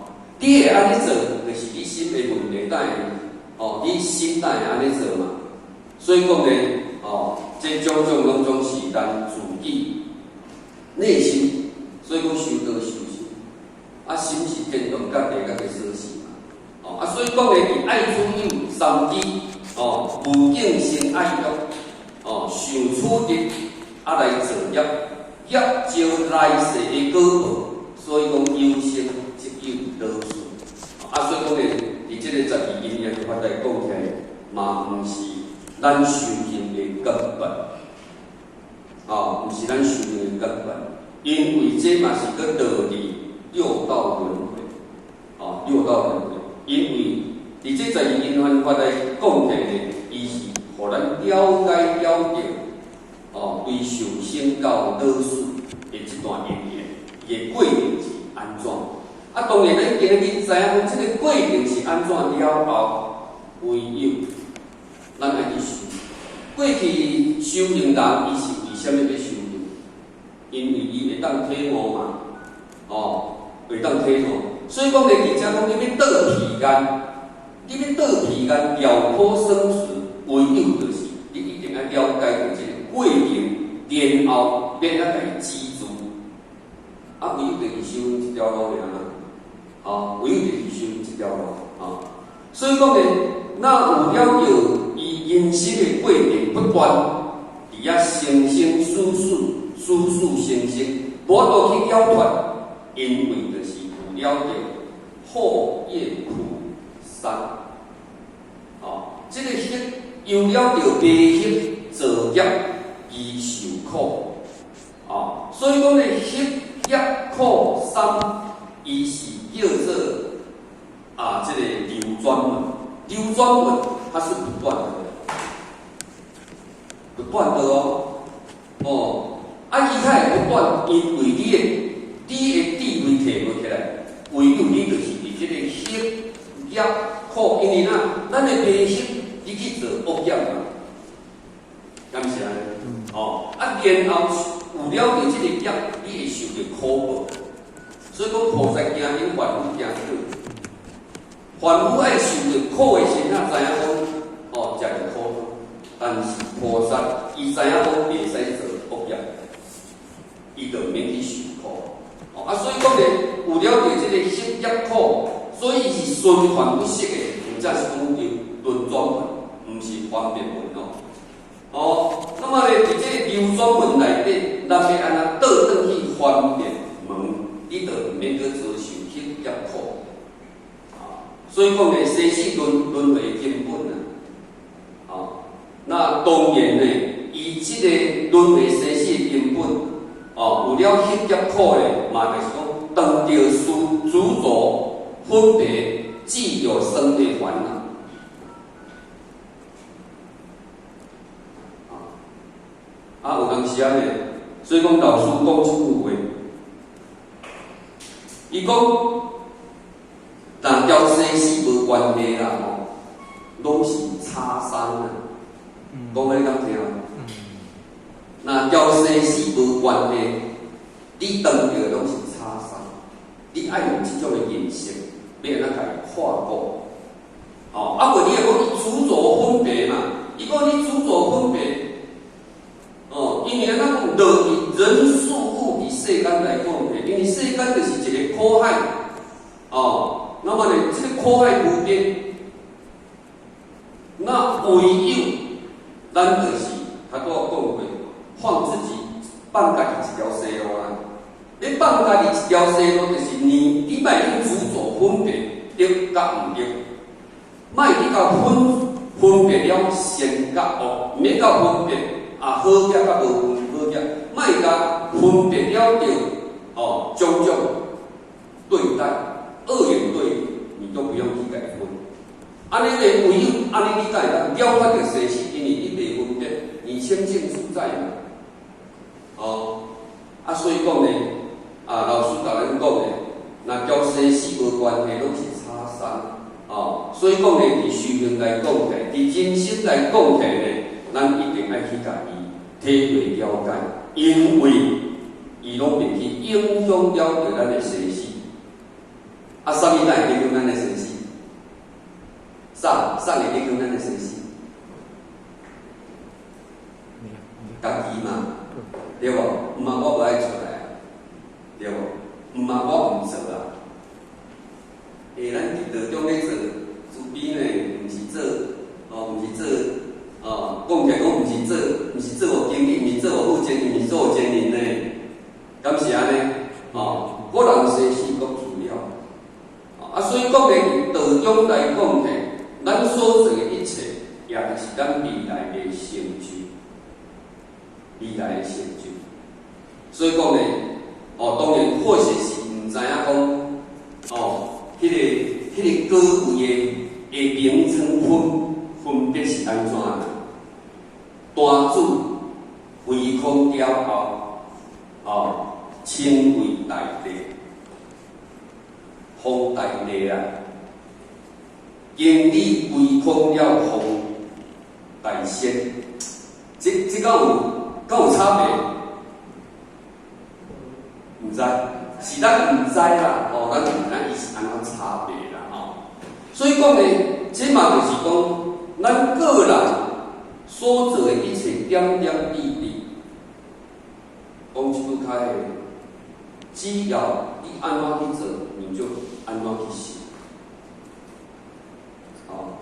你會按呢做，就是你心的問題，等下，哦，你心等會按呢做嘛。所以講呢，哦，這種種攏總是咱自己內心，所以講修道修心，啊，心是天堂佮地獄的鎖匙嘛。哦，啊，所以講呢，佇愛取有三支，哦，無境生愛欲，哦，想處得啊來造業，業招來世的果報，所以講有生則有老死。啊，所以講呢，佇這個十二因緣法來講起來，嘛毋是咱修行的根本，哦，毋是咱修行的根本，因為這嘛是閣落佇六道輪迴，哦，六道輪迴，因為佇這十二因緣法來講起來呢，伊是予咱了解了著，哦，對受生到老死的這段因緣，伊的過程是按怎？啊，當然咱今日知影講這個過程是按怎了後，唯有咱愛去修。過去修行人，伊是為啥物欲修行？因為伊會當體悟嘛，哦，會當體悟。所以講咧，佇遮講你欲斷彼岸，你欲斷彼岸，了脫生死，唯有就是你一定愛了解著這個過程，然後欲按怎共伊止住。啊，唯有就是修行這條路爾啦，哦，唯有就是修行這條路，哦。所以講咧，若有了著伊人生的過程不斷佇遐生生死死，死死生生，無法度去了脫，因為就是有了著惑業苦三，哦，這個惑有了著迷惑造業而受苦，哦，所以講咧，惑業苦三，伊是叫做啊，這個流轉門，流轉門它是不斷的，不斷的哦，哦，啊，伊較會不斷，因為你的智慧提無起來，唯有你就是佇這個惑業苦，因為哪，咱的迷惑，你去做惡業嘛，敢是按呢？哦，啊，然後有了著這個業，你會受著苦報。所以講菩薩行因，凡夫行果。凡夫愛受著苦的時陣，知影講哦，食著苦。但是菩薩伊知影講袂使做惡業，伊就免去受苦。哦，啊，所以講咧，有了著這個惑業苦，所以是循環不息的，毋才是講流輪轉門，毋是方便門哦。哦，那麼咧，佇這個流轉轉門內底，咱欲按怎倒轉去分別門，你就毋免閣遭受彼業苦。啊，所以講呢，生死輪輪迴根本啊，啊，那當然呢，伊這个輪迴生死的根本，哦，有了彼業苦咧，嘛就是講，當著思執著分別，自有生的煩惱。啊，有當時啊呢，所以講老師講這句話，伊講，若交生死無關係啦吼，攏是差生啊。講予你敢聽？若交生死無關係，你當著的攏是差生，你愛有這種的認識，欲按怎共伊看過？哦，啊無你會講伊執著分別嘛？伊講你執著分別，哦，因為按怎講，落佇人事物佇世間來講，因為世間就是一個苦海，哦，那麼呢，這個苦海無邊，那唯有咱就是頭拄仔講過，放自己放家己一條生路啊！你放家己一條生路，就是你你莫去執著分別對佮毋對，莫去共分分別了善佮惡，毋免共分別啊好業佮無好業，莫共分別了著哦，種種對待二元對立，你都不用去共分。按呢个唯有按呢，你才會當了脫著生死，因為你袂分別，你清淨自在嘛。哦，啊，所以講呢，啊，老師共咱講的，若交生死無關係，攏是差生。哦，所以講呢，佇修行來講起來，佇人生來講起來呢，咱一定愛去共伊體會了解，因為伊攏袂去影響了著咱的生死。啊，啥物會影響咱的生死？啥啥會影響咱的生死？家己嘛，對無？毋嘛我無愛出來啊，對無？毋嘛我毋做啊。欸，咱佇道中咧做慈悲呢，毋是做，哦，毋是做，哦，講起來講毋是做，毋是做予經理，毋是做予副經理，毋是做予經理呢，敢是按呢？哦，個人生死各自了。啊，所以講咧，佇道中來講起，咱所做的一切，也就是咱未來的成就，未來的成就。所以講呢，哦，當然或許是毋知影講，哦，彼個果位的名稱分分別是按怎啦？單子虛空了後，哦，稱為大地，方大地啊。經歷虛空了方大仙，這敢有差別？毋知，是咱毋知啦，哦，咱毋知伊是按怎差別啦，吼。所以講呢，這嘛就是講，咱個人所做的一切點點滴滴，講一句較的，只要你按怎去做，你就按怎去成。哦，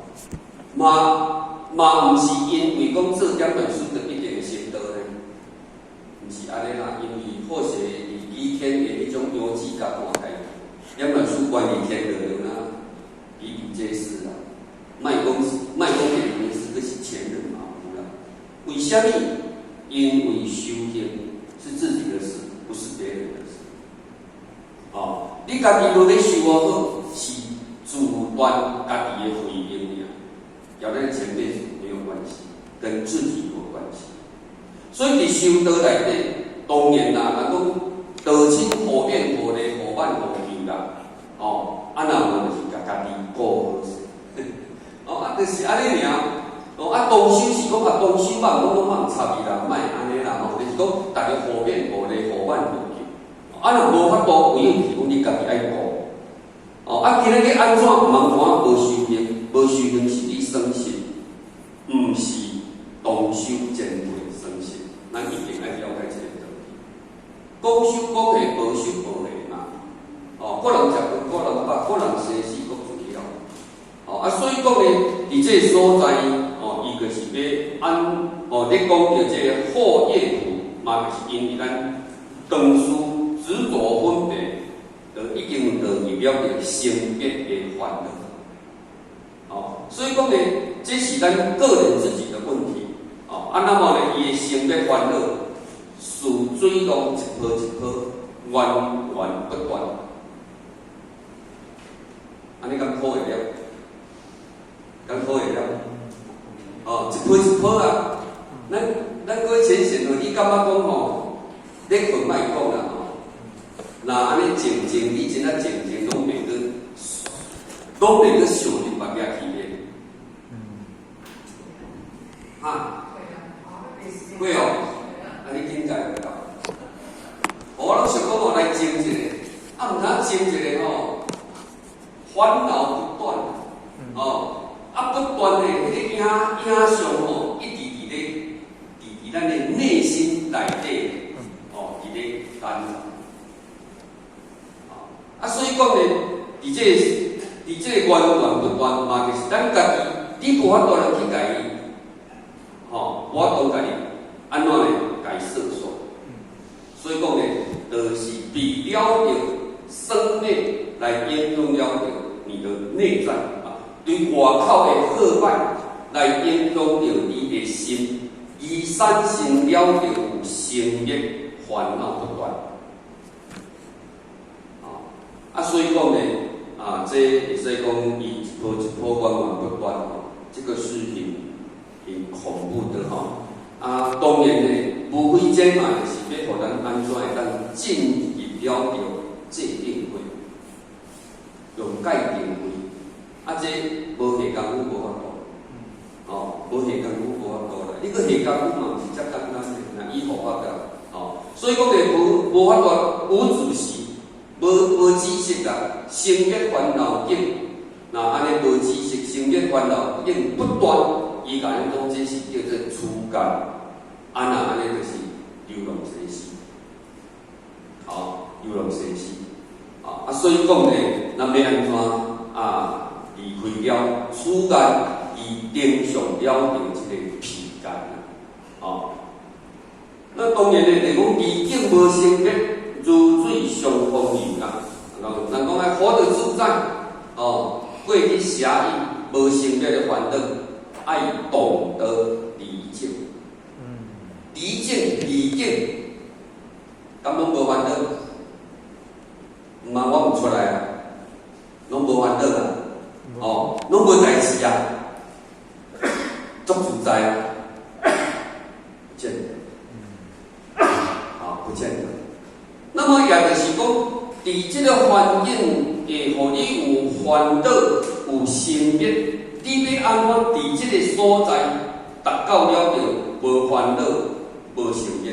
嘛嘛毋是因為講做點善事就一定會成道呢？毋是按呢啦，因為或許佇幾天的彼種陽子共看開，點善事關於天就對啦，比比皆是啦。莫講莫講點名是閣是前人馬虎啦。為啥物？因為修行是自己的事，不是別人的事。哦，你家己無咧修好，是自斷家己的慧命爾，佮咱前輩沒有關係，跟自己有關係。所以佇修道內底，當然啦，人講道親互勉互勵互挽互救啦，哦，啊若無就是共家己顧好勢。哦，啊，就是按呢爾。哦，啊，同修是講啊，同修嘛，我攏莫插伊啦，莫按呢啦吼，就是講逐家互勉互勵互挽互救。啊，若無法度，唯有是講你家己愛顧。哦，啊，今仔日按怎？毋通看無修行，無修行是你損失，毋是同修前輩損失。咱一定愛了解這個道理。講修講下，無修無下嘛。哦，各人食飯，各人飽，各人生死各自了。哦，啊，所以講呢，佇這個所在，哦，伊就是欲按，哦，咧講著這個惑業苦。嘛就是因為咱當時執著分別，就已經落入了個生滅的煩惱。哦，所以講呢，這是咱個人自己的問題。哦，啊，那麼呢，伊的生滅煩惱，似水浪一波一波，源源不斷。按呢敢可會了？敢可會了？哦，一波一波啊！咱各位淺顯哦，你感覺講吼，咧睏莫講啦吼。若按呢靜靜，你真啊靜靜，攏袂閣想入別個去咧。哈？會哦，啊你境界袂到。我攏想講哦，來靜一下，啊毋通靜一下吼，煩惱不斷，哦，啊不斷的彼個影像吼，一直佇咱的內心內底，哦，佇咧干擾。啊，所以講呢，佇這個源源不斷嘛，就是咱家己，你無法度來去共伊，吼，無法度共伊按怎呢？共伊設束。所以講呢，就是被了著生滅來影響了著你的內在啊，對外口的好歹來影響著你的心，而產生了著有生滅煩惱不斷。啊，所以講呢，啊，這會使講伊一波一波源源不斷吼，這個是很恐怖的吼。啊，當然呢，無非這嘛，就是欲予咱按怎會當進入了著戒定慧，用戒定慧。啊，這無下功夫無法度，哦，無下功夫無法度啦。你閣下功夫嘛，毋是遮簡單的，若依佛法噶，哦，所以講呢，無法度無知識。無知識啊，生滅煩惱境，若按呢無知識，生滅煩惱境不斷，伊共咱講這是叫做粗間，啊若按呢就是流浪生死，哦，流浪生死，啊，所以講呢，咱欲按怎啊離開了此間，而登上了著這個彼岸啊，哦，那當然呢，就講離境無生滅，如水相風流啦，人講愛活得自在，哦，過去狹義無生滅的煩惱，愛懂得離境，離境離境，敢攏無煩惱？毋嘛，我毋出來啊，攏無煩惱啊，哦，攏無代誌啊，足自在啊，不見得，啊，不見得。那麼也就是講，佇這個環境會予你有煩惱、有生滅，你欲按怎佇這個所在達到了著無煩惱、無生滅？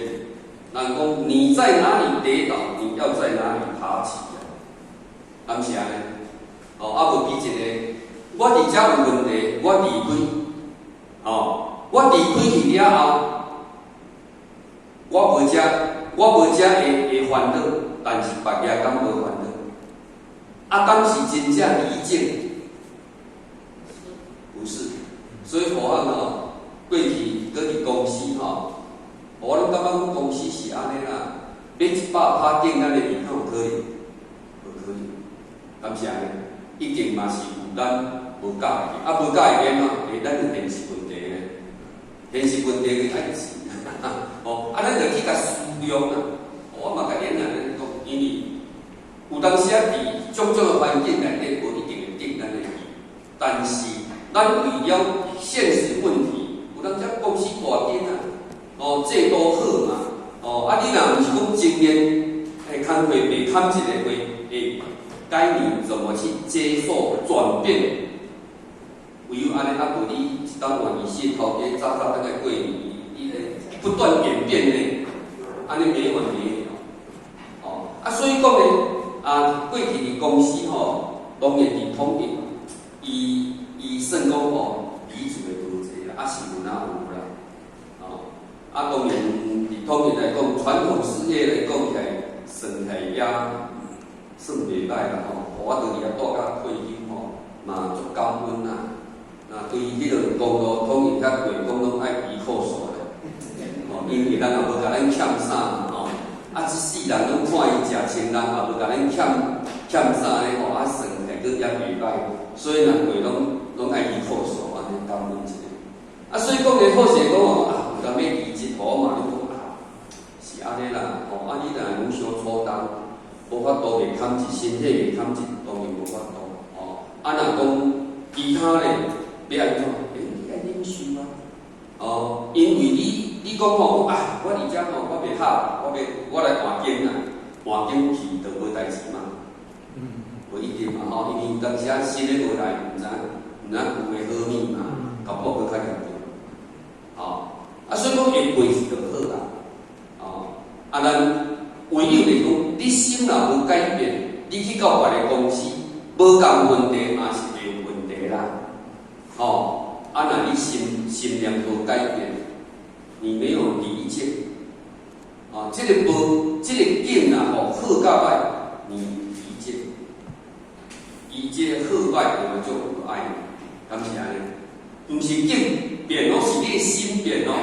人講你在哪裡跌倒，你要在哪裡爬起啊？敢是按呢？哦，啊無記一個，我佇遮有問題，我離開，哦，我離開去了後，我無遮會煩惱，但是別個敢無煩惱？啊，敢是真正離境？不是，所以何漢吼，過去閣佇公司吼，我攏感覺阮公司是按呢啦，買100拍頂咱的面敢有可能？無可能，敢是按呢？一定嘛是有咱無佮意，啊無佮意按怎？欸，咱有現實問題咧，現實問題就愛錢，哦，啊，咱就去共使用啊。我嘛共恁按呢講，因為有當時啊，佇種種的環境內底，無一定會頂咱的意，但是咱為了現實問題，有當時公司大間啊，哦，制度好嘛，哦，啊，你若毋是講經驗，欸，工課袂堪一个話，欸，該你怎麼去接受轉變？唯有按呢，啊，無你一冬換二四頭家，早早轉來過年，伊咧不斷演變呢，按呢沒完沒了。哦，啊，所以講呢，啊，過去佇公司吼，當然佇統一，伊算講吼，離職的無濟啦，啊是有哪有啦，哦，啊當然佇統一來講，傳統事業來講起來，算起來也算袂歹啦吼。我佇遐蹛到退休吼，嘛足感恩啦。那對彼個公路統一遐過，講攏愛醫靠數咧，吼，因為人也無共咱欠啥嘛吼。啊，這世人攏看伊食穿，人也無共咱欠欠啥咧吼，啊，算起來閣也袂䆀，所以人會攏愛伊靠數按呢感恩一下。啊，所以講咧，好勢講哦，啊，有人欲離職，我嘛咧講啊，是按呢啦，吼，啊，你若攏傷粗重，無法度袂堪一，身體袂堪一，當然無法度，吼。啊，若講其他咧，欲按怎？欸，你愛忍受啊，哦，因為你講吼，啊，我佇遮吼，我袂合，我欲我來換間啦，換間去就無代誌嘛，無一定嘛吼，因為有當時啊新的無來，毋知舊的好物嘛，搞不好閣較嚴重，吼，啊，所以講會過去就好啦，哦，啊，咱唯有就是講，你心若無改變，你去到別个公司，無仝問題嘛是會有問題啦，吼，啊，若你心念無改變，你沒有離見，啊，這个無，這个境啊，吼，好佮歹，你離見，伊這个好歹，我們就有愛，敢是按呢？毋是境變哦，是你的心變哦。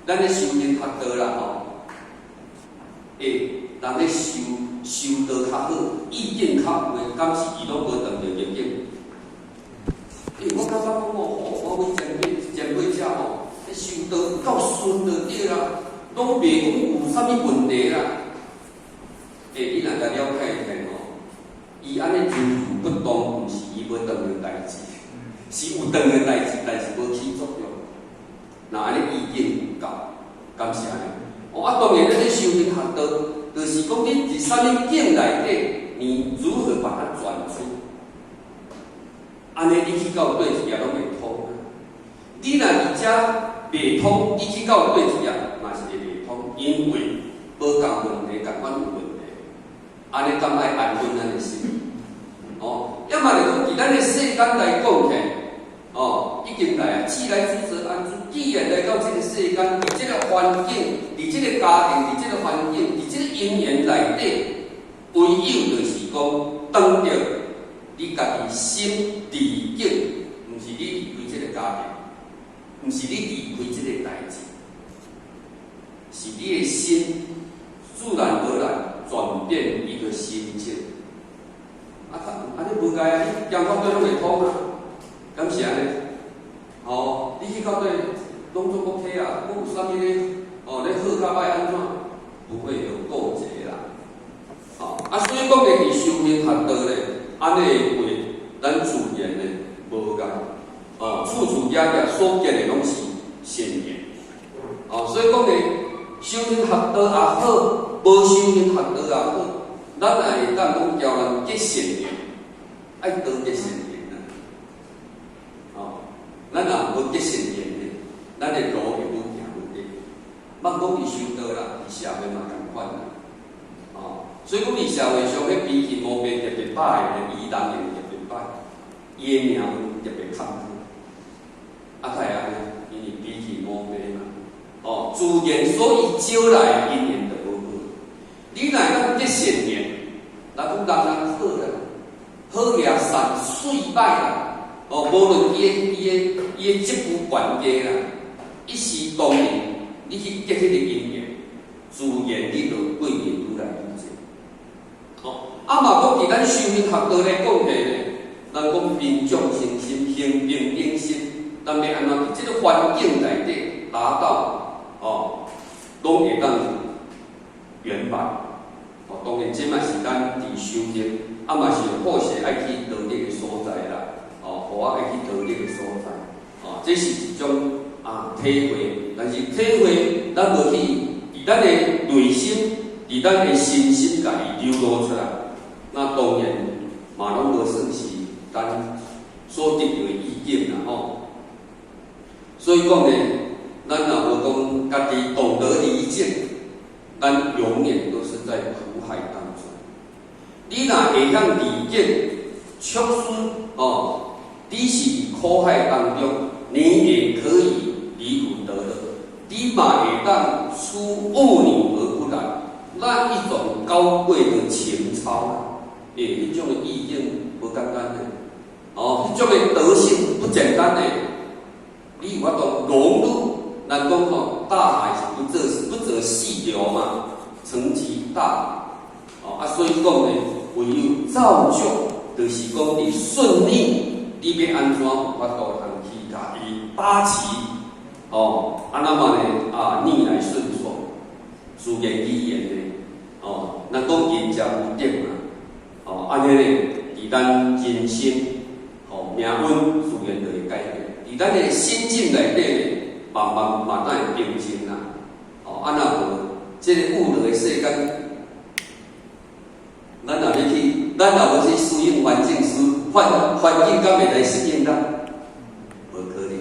咱咧修行學道啦吼，欸，人咧修修道較好，意境較有的，敢是伊攏無斷著逆境？欸，我感覺講哦，我為前輩遮吼，咧修道夠順就對啦，攏袂講有啥物問題啦。欸，你若共了解一下吼，伊按呢猶豫不動，毋是伊無斷著代誌，是有斷著代誌，但是無起作用。若按呢意境有夠，敢是按呢？哦，啊，當然咱咧修行學道，就是講你佇啥物境內底，你如何把它轉出？按呢，你去到佗一頁攏會通。你若佇遮袂通，你去到佗一頁嘛是會袂通，因為無仝問題，仝款有問題。按呢，敢愛安穩咱的心？哦，要麼就講佇咱的世間來講起，哦，已經來啊，既來之則安之。既然來到這個世間，佇這個環境，佇這個家庭，佇這個環境，佇這個因緣內底，唯有就是講，當著你家己心離境，毋是你離開這個家庭，毋是你離開這個代誌，是你的心自然而然轉變一個心境。啊，啊，你無該啊，你行到佗攏會通啊，敢是按呢？哦，你去到佗攏總 OK 啊，閣有啥物咧？哦，咧好佮歹按怎？不會有勾結啦。哦，啊，所以講咧，佇修行學道咧，按呢的話，咱自然咧無共。哦，處處業業所結的攏是善緣。哦，所以講咧，修行學道也好，無修行學道也好，咱也會當講教人結善緣，愛多結善緣啊。哦，咱若無結善緣咧，咱的路會愈行愈短。莫講佇修道啦，佇社會嘛仝款啦。哦，所以講佇社會上，彼脾氣毛病特別歹的，伊人緣特別歹，伊的命運特別坎坷。啊，會按呢？因為脾氣毛病嘛。哦，自然所以招來的因緣就無好。你若會當結善緣，若講人人好啦，好額善媠歹啦，哦，無論伊的職務懸低啦，一視同仁，你去結彼個因緣，自然你就貴人愈來愈濟。哦，啊嘛講佇咱修行學道來講起咧，咱講平常心心，行平等心，咱欲按怎佇這個環境內底達到哦，攏會當圓滿。哦，當然這嘛是咱佇修行，啊嘛是好勢愛去得力的所在啦。哦，予我愛去得力的所在。哦，這是一種啊體會，但是體會咱無去佇咱的內心，佇咱的身心共伊流露出來，那當然嘛攏無算是咱所得著的意境啦吼。所以講呢，咱若無講家己懂得離見，咱永遠都是在苦海當中。你若會曉離見，確實哦，你是苦海當中，你也可以離苦得樂，你嘛會當出污泥而不染，那一種高貴的情操，欸，彼種的意境無簡單的，哦，彼種的德性不簡單的，你有法度融入，咱講吼，大海是細流嘛，成其大。哦，啊，所以講呢，唯有造就，就是講佇順逆，你欲按怎有法度通去共伊把持？哦，啊，那麼呢，啊，逆來順受，自然而然的，哦，咱講仁者無敵嘛，哦，按呢呢，佇咱人生，哦，命運自然就會改變。佇咱的心境內底呢，慢慢慢慢會平靜啦。哦，啊，若無，這个有樂的世間，咱若欲去，咱若無去適應環境，是環境敢會來適應咱？無可能，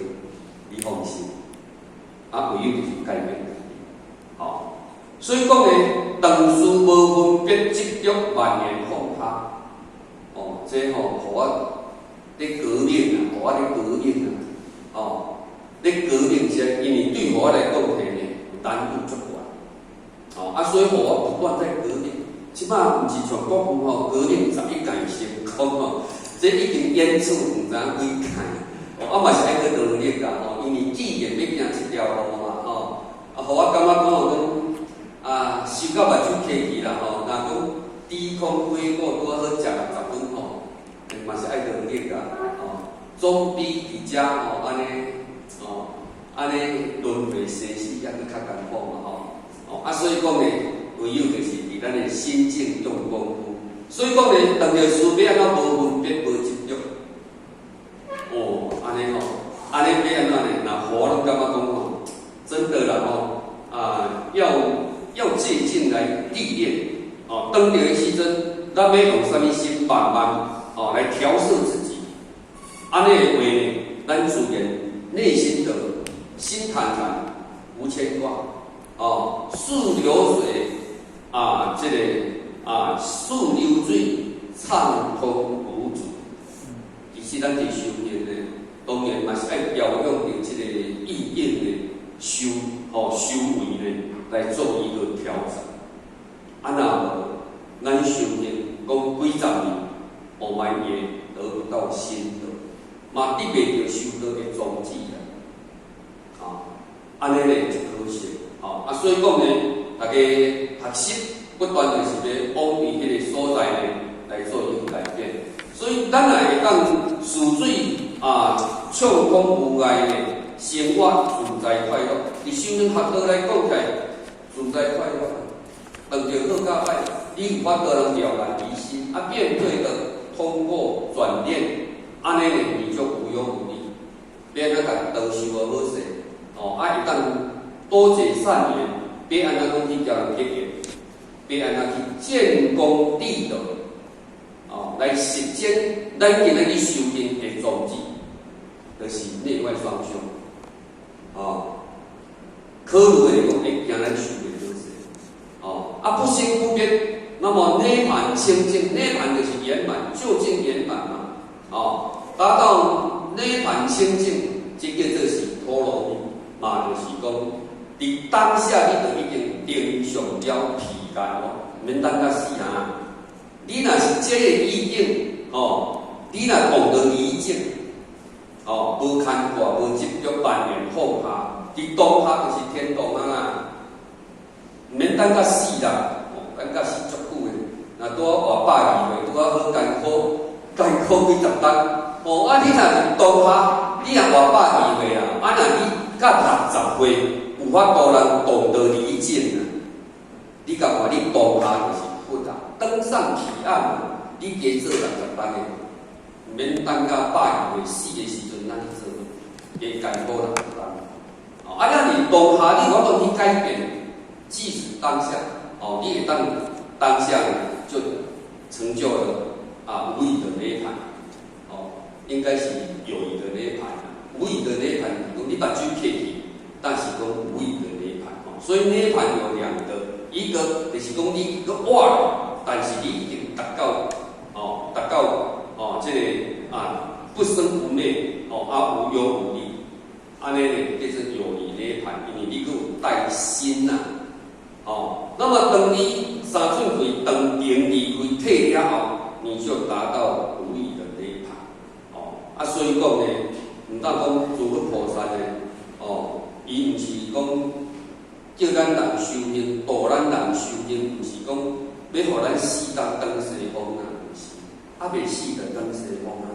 你放心。啊，唯有就是改變。吼，所以講呢，當事無分別執著，萬緣放下。哦，這吼，予我咧革命啊，予我咧革命啊，哦，咧革命是，因為對我來講起呢，有難度足懸。哦，啊，所以予我不斷在革命。這擺毋是像國父吼，革命11屆成功吼，這已經演出毋知影幾屆。哦，啊嘛是愛閣努力啊，吼，因為既然欲行這條路嘛，吼，啊，予我感覺講講啊，受到目睭磕去啦，吼，若講低空飛過拄仔好食60分吼，嘛是愛努力啊，吼，總比佇遮吼按呢，吼，按呢輪迴生死猶閣較艱苦嘛，吼，哦，啊，所以講呢，唯有就是佇咱的心境用功夫。所以講呢，當著事欲按怎無分別無執著。哦，按呢吼，按呢欲按怎呢？若予我攏感覺講吼，真的啦吼，啊，要借鏡來歷練，哦，當著的時陣，咱欲用啥物心慢慢哦來調適自己。按呢的話呢，咱自然內心的心坦然，無牽掛，哦，似流水啊，這个啊，似流水暢通無阻。其實咱佇修行呢，當然嘛是愛調用著這個意境的修吼修為呢，來做一個調整。啊，若無咱修行講幾十年，哦嘛也得不到心得，嘛得袂著修道的宗旨啦。啊，按呢呢就可惜。吼啊，所以講呢，大家學習不斷就是欲往伊彼個所在呢來做一個改變。所以咱若會當似水啊暢通無礙的生活自在快樂，佇修行學道來講起來，自在快樂，當著好佮歹，你有法度通了然於心，啊，面對的通過轉念，按呢呢你就無憂無慮，欲按怎共當受無好勢，哦，啊，會當多結善緣，欲按怎講去共人結緣，欲按怎去建功立德。哦，來實踐咱今仔日修行的宗旨，就是內外雙修。哦，可慮的講會驚咱修行好勢。哦，啊不生不滅，那麼涅槃清淨，涅槃就是圓滿，究竟圓滿嘛。哦，達到涅槃清淨，這叫做是陀羅尼嘛，就是講，佇當下你就已經登上了彼岸哦，毋免等到死啊。你若是這個意境，哦，你若懂得離境，哦，無牽掛，無執著，萬緣放下，佇當下就是天堂啊！毋免等到死啦，哦，等到死足久的，若拄仔活120歲，拄仔好艱苦，艱苦幾十冬，哦，啊，你若佇當下，你若活120歲啊，啊，若你到60歲有法度人懂得離境啊，你共看你當下就是佛啊，登上彼岸，你加做60冬的，毋免等到120歲死的時陣，咱去做，加艱苦60冬。哦，啊，咱佇當下，你有法度去改變，即使當下，哦，你會當當下就成就了啊無餘的涅槃，哦，應該是有餘的涅槃，無餘的涅槃是講你目睭閉去，但是講無餘的涅槃，哦，所以涅槃有兩個，一個就是講你閣活，但是你已經達到，哦，達到哦，這个啊不生不滅，哦啊無憂無慮，按呢呢叫做有餘涅槃，因為你閣有帶心呐，哦，那麼當你三寸氣當靈離開體了後，你就達到無餘的涅槃，哦，啊，所以講呢，毋但講諸佛菩薩呢，哦，伊毋是講叫咱人修行，度咱人修行，毋是講欲予咱死當轉西方啊，毋是，猶未死就轉西方啊。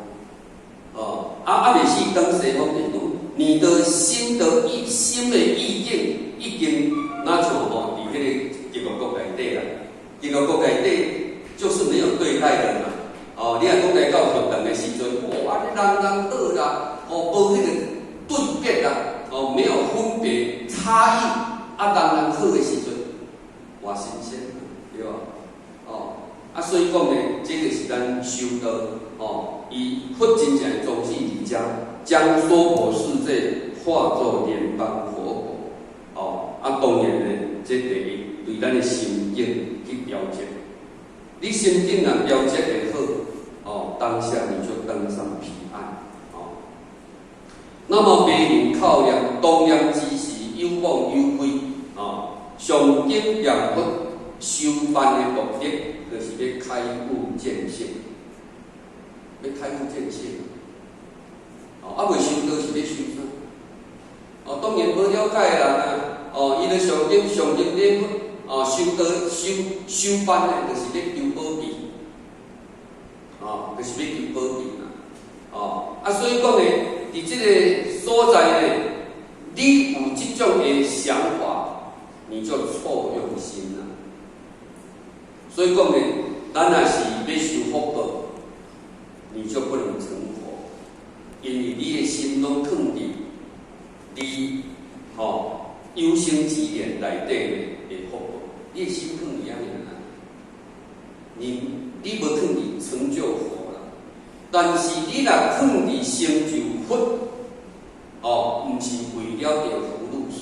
哦，啊，猶未死轉西方，就是講你的心的意，心的意境已經若像吼，佇彼個極樂國內底啦，極樂國內底就是沒有對待的嘛。哦，你若講來到佛堂的時陣，哦，按呢人人好啦，哦，無彼個對別啦，哦，沒有分別差異，啊，人人好的時陣，偌新鮮，對無？哦，啊，所以講呢，這個是咱修道，哦，以佛真正的宗旨佇遮，將娑婆世界化作蓮邦佛國，哦，啊，當然呢，這第一對咱的心境去調節，你心境若調節會好，哦，當下你就登上彼岸，哦。那麼別人口念當念之時，有妄有非，哦，上頂念佛修辦的目的，就是欲開悟見性，欲開悟見性。哦，啊，未修道是欲修啥？哦，當然無了解的人啊，哦，伊咧上頂上頂咧，哦，修道修修辦的，就是欲求寶地，哦，就是欲求寶地嘛，哦，啊，所以講呢，佇這个所在呢，你有這種的想法，你就錯用心啦。所以講呢，咱若是欲修福報，你就不能成佛，因為你的心攏囥佇你吼有生之年內底的福報，你的心囥佇遐爾啊，你無囥佇成就佛啦，但是你若囥佇成就佛，哦，毋是為了著福祿壽，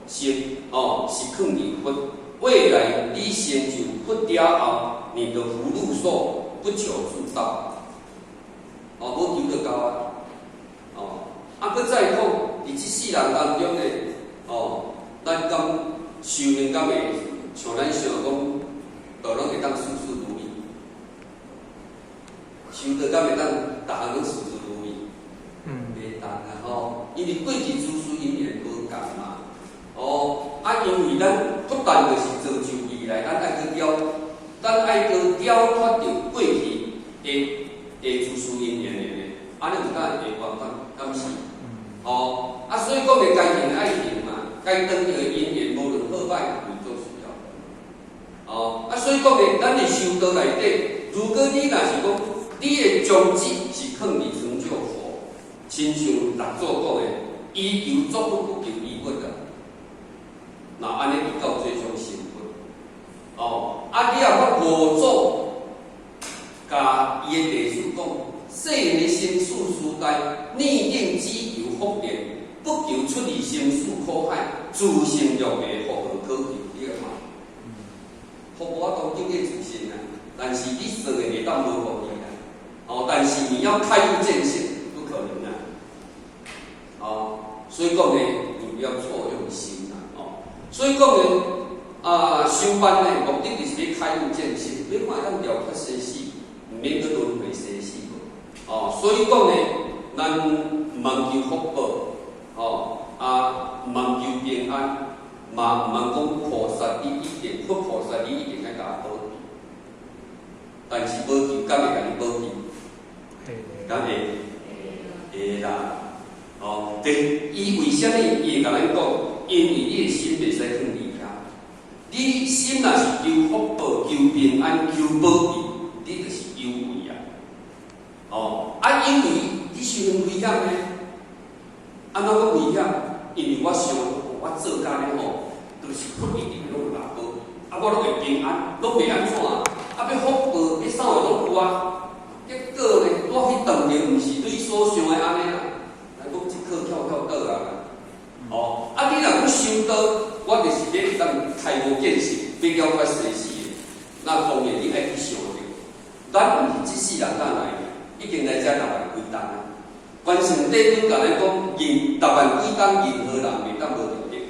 是哦，是囥佇佛。未來你成就佛了後，你的福祿壽不求自到，哦，無求就到啊，哦，啊，閣再講，佇這世人當中呢，哦，咱敢修行敢會像咱想講，都攏會當事事如意，修道敢會當逐項攏事事如意？袂當啊吼，因為過去諸事因緣無仝嘛，哦，啊，因為咱不但就是造就未來，咱愛去了，咱愛去了脫著過去的諸事因緣的呢，按呢有敢會圓滿，敢是？哦，啊，所以講的該行的愛行嘛，該斷著的因緣無論好歹，你都需要。哦，啊，所以講的，咱佇修道內底，如果你若是講你的宗旨是囥佇成就佛，親像六祖講的，伊求作佛，不求依佛啊。那按呢伊到最終成佛。哦，啊，你若講五祖，共伊的弟子講，世人的生死時代，擬定只求福田，不求出離生死苦海，自性若袂復何可求？你來看，福無法度經過自性啊，但是你算的會當無福利啦。哦，但是你要開悟見性，不可能啊。哦，所以講呢，你不要錯用心啦。哦，所以講呢，啊，修班呢，目的就是欲開悟見性，欲看會當了脫生死，毋免閣輪迴生死。哦，所以講呢，咱毋通求福報，哦，啊，毋通求平安，嘛毋通講菩薩你一定，佛菩薩你一定愛共保庇。但是無求，敢會共你保庇？敢會？會啦。哦，對，伊為啥物伊會共咱講？因為你的心袂使囥佇遐。你心若是求福報、求平安、求保庇，你就是有為啊。哦，啊，因為你修行危險呢？按怎講危險？因為我想，我做工呢吼，就是佛一定攏有來保，啊，我攏會平安，攏袂按怎啊？啊，欲福報，欲啥貨攏有啊。結果呢，我去斷著，毋是你所想的按呢啦。來講這顆翹翹倒啊！哦，啊，你若講修道，我就是欲當開悟見性，欲了脫生死的。那當然你愛去想著，咱毋是這世人哪來的，已經來遮六萬幾冬啊。關聖帝君共咱講，任六萬幾冬，任何人袂當無著得。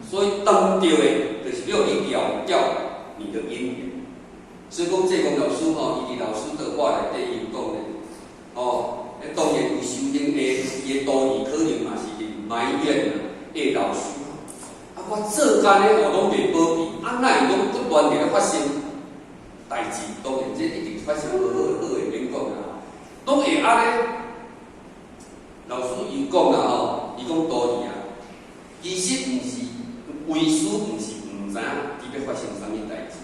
所以當著的，就是欲你了掉你的因緣。所以講，濟公老師吼，伊佇老師的話內底伊有講咧，哦，當然有修行的，伊的徒兒可能嘛是佇埋怨啊，欸，老師，啊，我做工的我攏袂保庇，啊，哪會攏不斷佇咧發生代誌？當然，這一定發生無好好的免講啦，攏會按呢。老師伊講啦吼，伊講道理啊，其實毋是為師，毋是毋知影佇咧發生啥物代誌，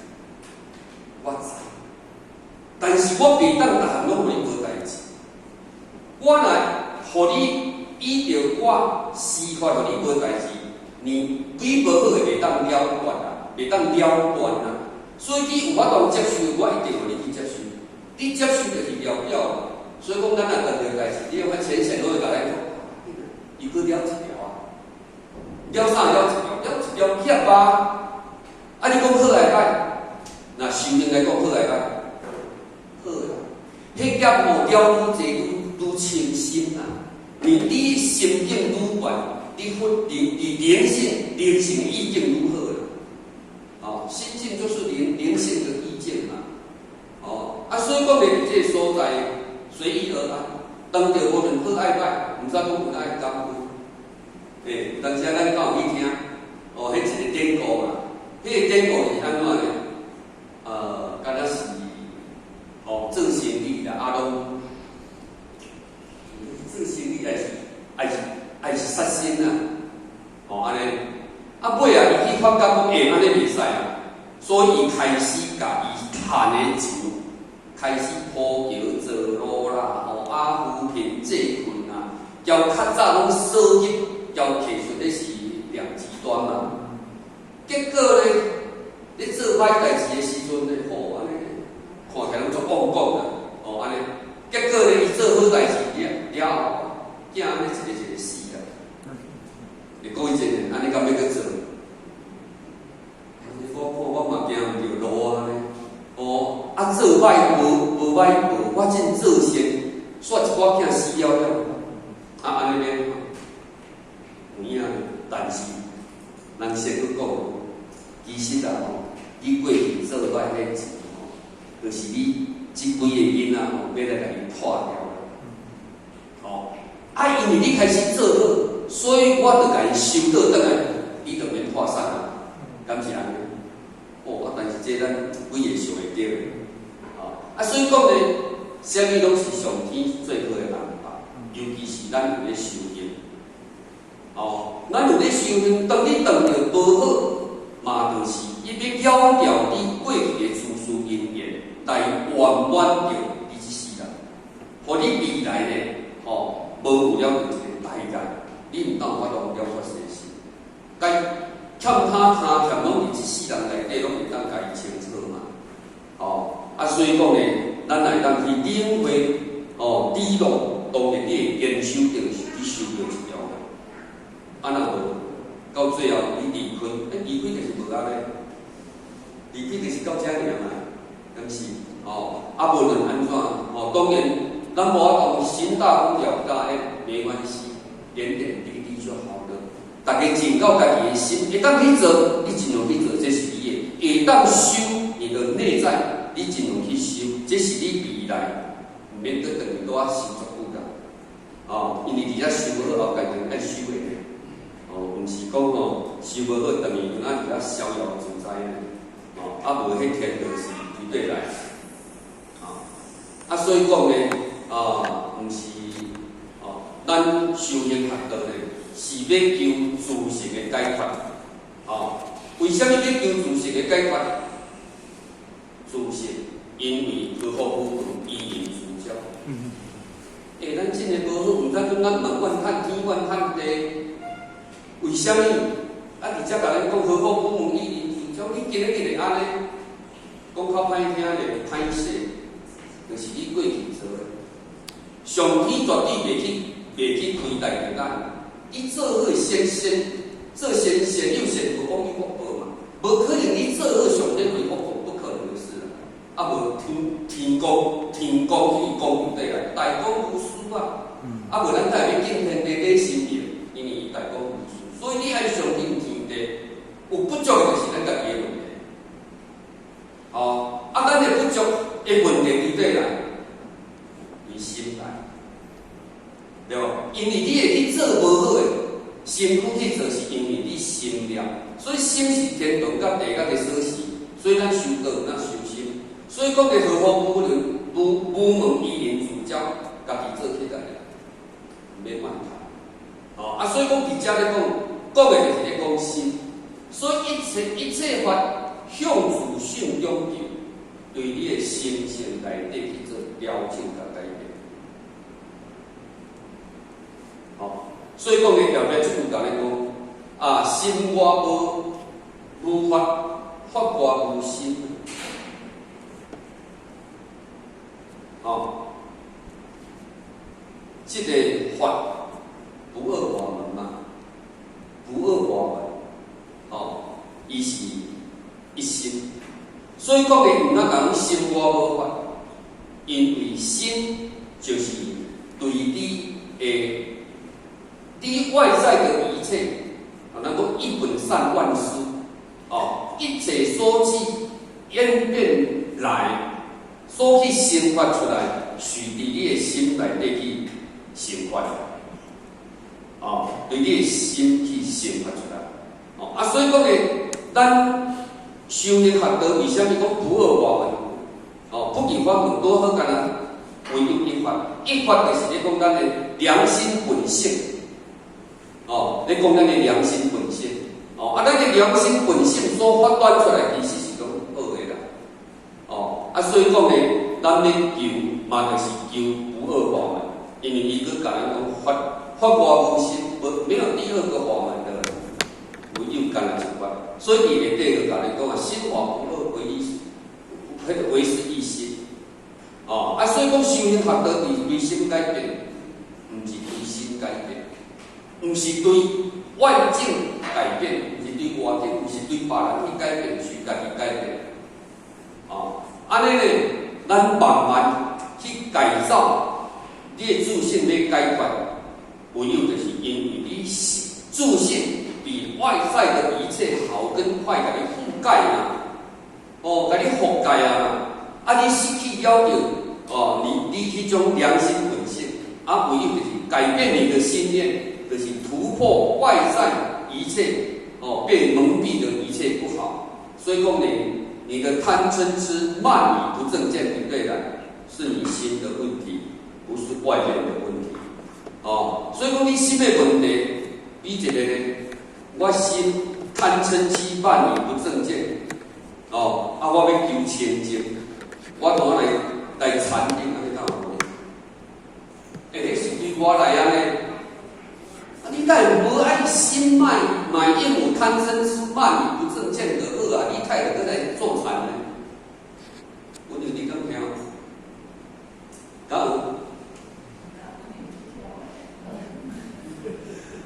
我知，但是我袂當逐項攏予你無代誌。我若予你依著我司法予你無代誌，連鬼無好的袂當了斷啊，袂當了斷啊。所以你有法度接受，我一定予你去接受。你接受就是了了嘛。所以講，咱若遇著代誌，你看淺顯攏會共咱講，伊閣了一條啊，了啥了一條？了一條業啊！啊，你講好還歹？若修行來講好還歹？好啦，彼業吼了愈濟愈愈清心啊！你心境愈懸，你佛你靈性意境愈好啦。哦，心境就是靈性的意境嘛。哦，啊，所以講咧，佇這個所在隨遇而安，當著無論好愛歹，毋使講有愛感恩。欸，有當時咱敢有去聽？哦，彼一個典故嘛，彼個典故是按怎呢？敢若是哦做生意啦，啊攏做生意還是殺生啊？哦，按呢，啊尾啊，伊去發覺講，欸，按呢袂使啊，所以伊開始共伊趁的錢開始鋪橋做路啦，吼啊扶貧濟困啊，交較早攏鎖入，交提出的是兩極端嘛。結果呢，咧做歹代誌的時陣呢，吼按呢，看起來攏足戇講啦，哦按呢，結果呢，伊做好代誌了了後，囝按呢一个一个死啦。會過一陣，按呢敢欲閣做？我看我嘛行毋著路啊呢。哦，啊做歹無歹報，我真做善，煞一寡囝死了了。啊按呢咧，有影，但是人先去講，其實啊吼，你過去做歹彼錢吼，就是你這幾個囡仔吼，欲來共伊破掉。哦，啊，因為你開始做好，所以我就共伊收倒轉來，伊就免破產啊，敢是按呢？哦，啊，但是這咱幾个想會著，哦，啊，所以講呢，啥物攏是上天最好的安排，尤其是咱有咧修行，哦，咱有咧修行，當你當著無好，嘛就是伊欲了掉你過去的諸事因緣，來圓滿著你這世人，予你未來呢，吼，無有了一個代價，你毋當有法度了卻世事，該欠他他欠攏佇這世人內底攏會當共伊清楚嘛，哦，啊，所以講呢，咱若會當去領會，哦，理路，當然你會堅守著去修著一條路，啊，若無到最後你離開，欸，離開就是無按呢，離開就是到遮爾嘛，敢是？哦，啊，無論按怎，哦，當然，咱無法度心大不了大，欸，沒關係，點點滴滴就好了。逐家盡到家己的心，會當去做，你盡量去做，這是你的；會當修你的內在，你盡量去修，這是你未來毋免閣轉去拄仔修足久啦。哦，因為佇遮修無好，後家己愛修的。哦，毋是講吼修無好，轉去敢若佇遐逍遙自在呢。哦，啊無彼天就是佇底來。哦，啊所以講呢，啊，毋是哦，咱修行學道呢，是欲求自性的解脫。哦，為啥物欲求自性的解脫？自性，因為何福無分，依人自照。欸，咱真的無好，毋知講咱嘛怨嘆天怨嘆地，為啥物？啊，佇遮共咱講何福無門，依人自照，你今日會按呢？講較歹聽咧，歹勢，就是你過去做的。上天絕對袂去虧待著咱。你做好先先做先善有善報，講有福報嘛？無可能你做好上天會福報，不可能的事啊！啊，無天公去公底來，大公無私啊！啊，無咱才會欲敬天地禮神明，因為伊大公無私，所以你愛相信天地，有不足的就是咱家己的問題。哦，啊，咱的不足的問題佇佗來？佇心內，對無？因為你會去做無好的，身軀去做，是因為你心念所以心是天堂佮地獄的鎖匙，所以咱修道咱修心。所以講的何福無論無無門依人自教，家己做起來啦，毋免怨嘆。哦，啊，所以講佇遮咧講，講的就是咧講心。所以一切一切法向自性中求，對你的心性內底去做調整佮改變。哦，所以講咧後壁這句共咱講，啊，心外無無法，法外無心。哦，這個法不二法門嘛，不二法門，哦，伊是一心，所以講咧，毋通講心外無法，因為心就是對你的，你外在的一切，啊，咱講一本善萬事，哦，一切所起演變來。所去生發出來，是佇你的心內底去生發，哦，對你的心去生發出來，哦，啊，所以講咧，咱修行學道為啥物講不二法門？哦，不二法門拄好干焦唯有一法，一法就是咧講咱的良心本性，哦，咧講咱的良心本性，哦，啊，咱的良心本性所發端出來，其實是攏好的啦。哦，啊，所以講咧，咱咧求嘛，就是求不二法門，因為伊閣共咱講法法外無心，無沒有第二個法門的，唯有干焦一法。所以佇下底就共咱講啊，心外無二，唯一，彼個唯是一心。哦，啊，所以講修行學道佇對心改變，毋是對心改變，毋是對外境改變，毋是對外境，毋是對別人去改變，是家己改變。哦。按呢咧，咱慢慢去改造你的自性，欲解決，唯有就是因為你自性比外在的一切好跟壞，共你覆蓋嘛，哦，共你覆蓋啊嘛，啊，你失去了著，哦，你彼種良心本性，啊，唯有就是改變你的心念，就是突破外在一切，哦，被蒙蔽的一切不好，所以講呢。你的貪嗔痴慢疑不正見不對了，是你心的問題，不是外面的問題。哦，所以講你心的問題，比一個呢，我心貪嗔痴慢疑不正見，哦，啊，我欲求清淨，我當來來禪定，按呢敢有無？欸，彼是對我來按呢，啊，你敢會無愛心賣賣應有貪嗔痴慢疑不正見的好啊？你太閣來做禪呢？我問你敢聽？敢有？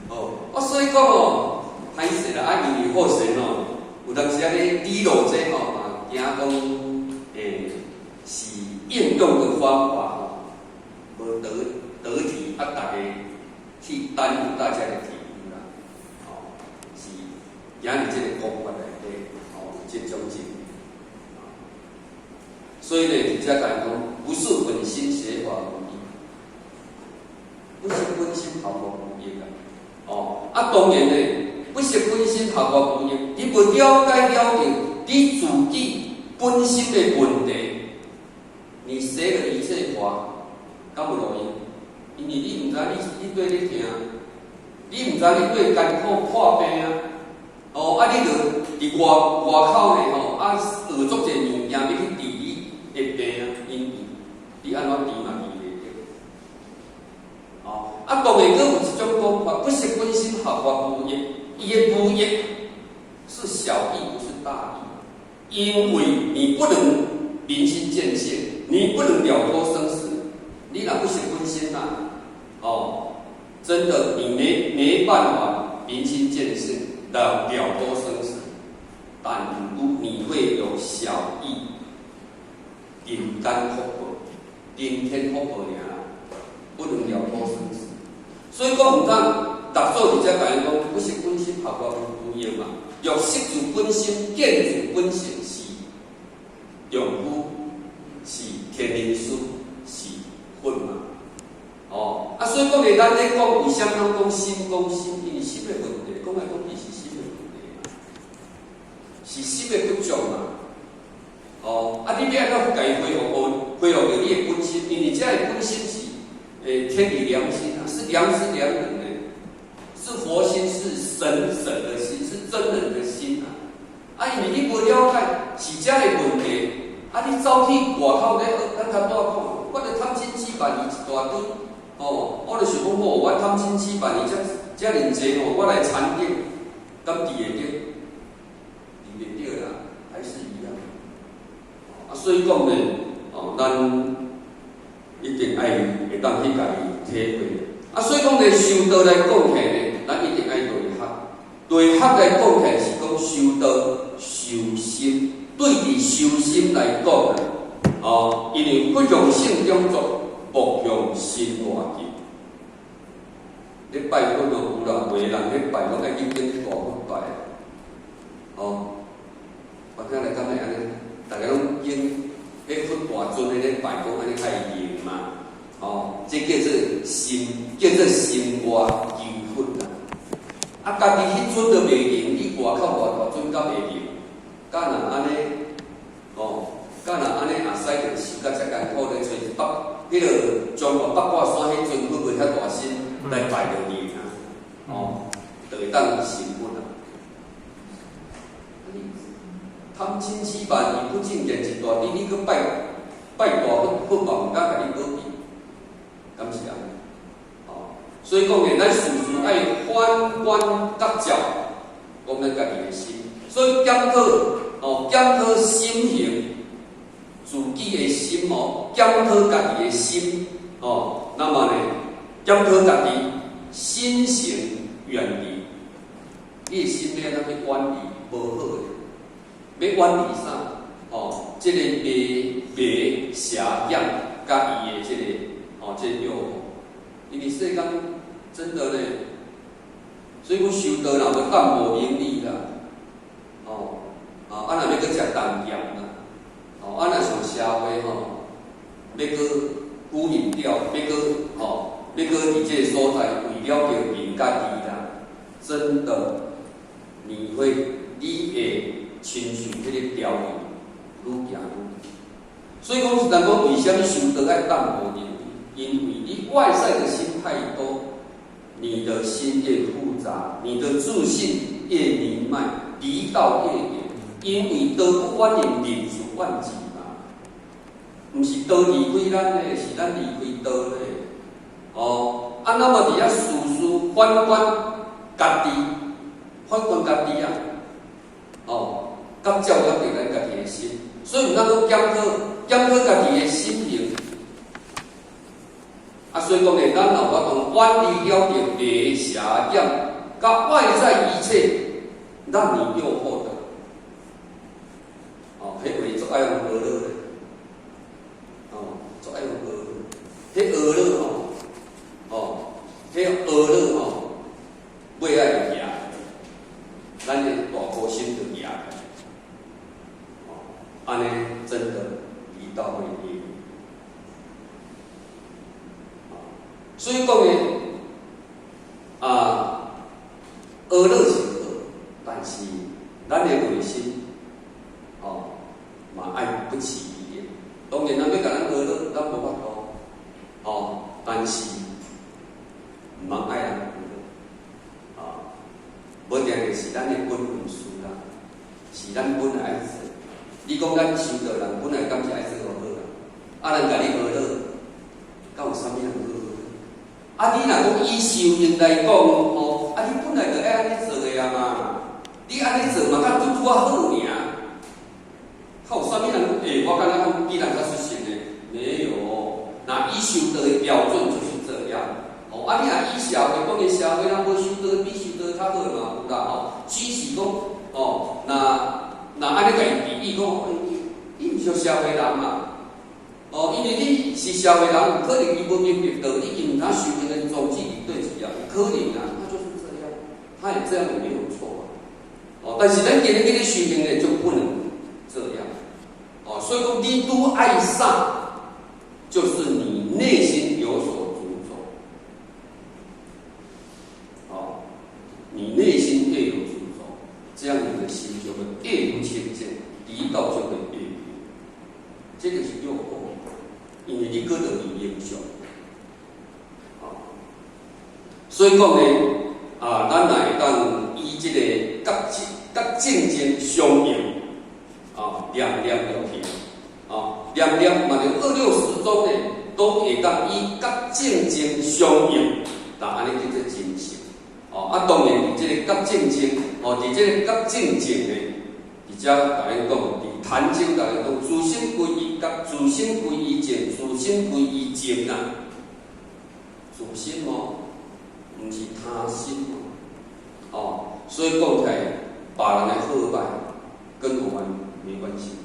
哦，我所以講哦，歹勢啦，啊，因為好勢吼，有當時啊咧理論這吼嘛，驚講是應用的方法吼，無得得體，啊，逐家去耽誤大家的體悟啦，哦，是今日這個講法內底，哦，有這種情形。所以呢，佇遮共講，不是本心學法無益，不識本心學法無益啊！哦，啊，當然呢，不識本心學法無益，你無了解了解你自己本心的問題，你學了一切法，敢有路用？因為你毋知你對咧聽，你毋知你對艱苦破病啊！哦，啊，你著佇外外口呢吼，啊，學足濟物件欲去治你的病啊，因為你按怎治嘛治袂著。哦，啊，當然閣有一種講法，不識本心學法無益，伊的無益是小益，不是大益，因為你不能明心見性，你不能了脫生死，你若不識本心啊，哦，真的你沒辦法明心見性，了脫生死，但你會有小益，人間福報，人天福報爾啦，不能了脫生死。所以講毋通，六祖佇遮共伊講，不識本心學法無益嘛。若識自本心，見自本性是丈夫，是天人師，是佛嘛。哦，啊，所以講咧，咱咧講為啥物攏講心講心？因為心的問題，講來講去是心的問題嘛。是心的不足嘛。哦，啊，你欲按怎共伊恢復？恢復著你的本心，因為這个本心是天理良心啊，是良知良能的，是佛心，是神神的心，是真人的心啊。啊，因為你無了解是這个問題，啊，你走去外口咧，咱頭拄仔講，我著貪嗔癡慢疑一大堆，哦，我著想講，吼，我貪嗔癡慢疑遮遮爾濟吼，我來禪定，敢治會著？治袂著啦，還是一樣。啊，所以講呢，哦，咱一定愛會當去共伊體會。啊，所以講呢，修道來講起來呢，咱一定愛對學。對學來講起來是講修道修心，對佇修心來講呢，哦，因為佛向聖中作，莫向心外求。咧拜佛哦，有人有的人咧拜，攏愛去頂大佛拜。哦，我聽來敢會按呢？逐家攏經彼佛大尊的咧拜，講按呢較會靈嘛。哦，這叫做心，叫做心外求佛啦。啊，家己彼尊都袂靈，你外口偌大尊敢會靈？敢若按呢？哦，敢若按呢也使著修甲遮艱苦咧，揣北彼个中國八卦山彼尊佛袂遐大身來拜就靈啊！哦，就會當成佛啊。你貪嗔癡慢疑不正見一大堆，你閣拜拜大佛，佛嘛毋敢共你保庇，敢是按呢？哦，所以講呢，咱事事愛反觀覺照，講咱家己的心。所以檢討哦，檢討心行，自己的心哦，檢討家己的心哦，那麼呢，檢討家己心行遠離，你的心欲按怎去遠離無好的，欲遠離啥？哦，這个迷迷邪見佮伊的這个哦，這个誘惑，因為世間真的呢，所以講修道若無淡泊名利啦，哦，啊，啊若欲閣食淡鹽啦，哦，啊若像社會吼，欲閣沽飲掉，欲閣吼，欲閣佇這个所在為了著名佮利啦，真的，你會親像彼个鯛魚，愈行愈遠。所以講是咱講為啥物修道愛淡泊名利？因為你外在的心太多，你的心越複雜，你的自信越彌漫，離道越遠。因為道不遠人，人自遠之嘛。毋是道離開咱的，是咱離開道的。哦，啊，那麼佇遐事事反觀家己，反觀家己啊，哦，覺照了著咱家己的心，所以毋通閣檢討檢討家己的心靈。啊，所以講呢，咱若有法度遠離了著迷邪見，佮外在一切讓你誘惑的，哦，彼話足愛用呵咾的，哦，足愛用呵咾，彼呵咾吼，哦，彼呵咾吼，尾仔會舉，咱的大顆心就舉起來，哦，按呢真的離道會遠。所以講呢，啊，呵咾是好，但是咱的內心，哦，嘛愛不起疑念。當然，人欲共咱呵咾，咱無法度，哦，但是毋通愛人呵咾，啊，無定定是咱的本分事啦，是咱本來愛做。你講咱修道人本來敢是愛做好啊？啊，人共你呵咾，敢有啥物人好？啊，你若講以修行來講吼，啊，你本來就愛按呢做的啊嘛，你按呢做嘛，較拄拄仔好爾。較有啥物人欸，我感覺講比人較出神的？沒有，那以修道的標準就是這樣。哦，啊，你若以社會講的社會人無修道，比修道較好嘛有啦吼。只是講哦，若若按呢共伊比喻講，欸，你毋是社會人嘛？哦，因為你是社會人，有可能伊無明白道理，伊毋通修行的宗旨佇佗一啊，有可能啊，他就是這樣，他也這樣也沒有錯啊。哦，但是咱今日今日修行的就不能這樣。哦，所以講你拄愛啥，就是你內心有所執著。哦，你內心越有執著，這樣你的心就會越不清這就是誘惑，因為你閣著佇冥想，哦，所以講呢，啊，咱若會當以這個覺覺正見相應，啊，念念落去，啊，念念嘛著二六時中呢，都會當以覺正見相應，那按呢叫做真實。哦，啊，當然佇這個覺正見，哦，佇這個覺正見呢，佇遮共咱講，佇壇經共咱講，自心歸依覺，自心歸依見，自心歸依淨啊。自心哦，毋是他心哦。哦，所以講起來，別人的好歹跟我們沒關係。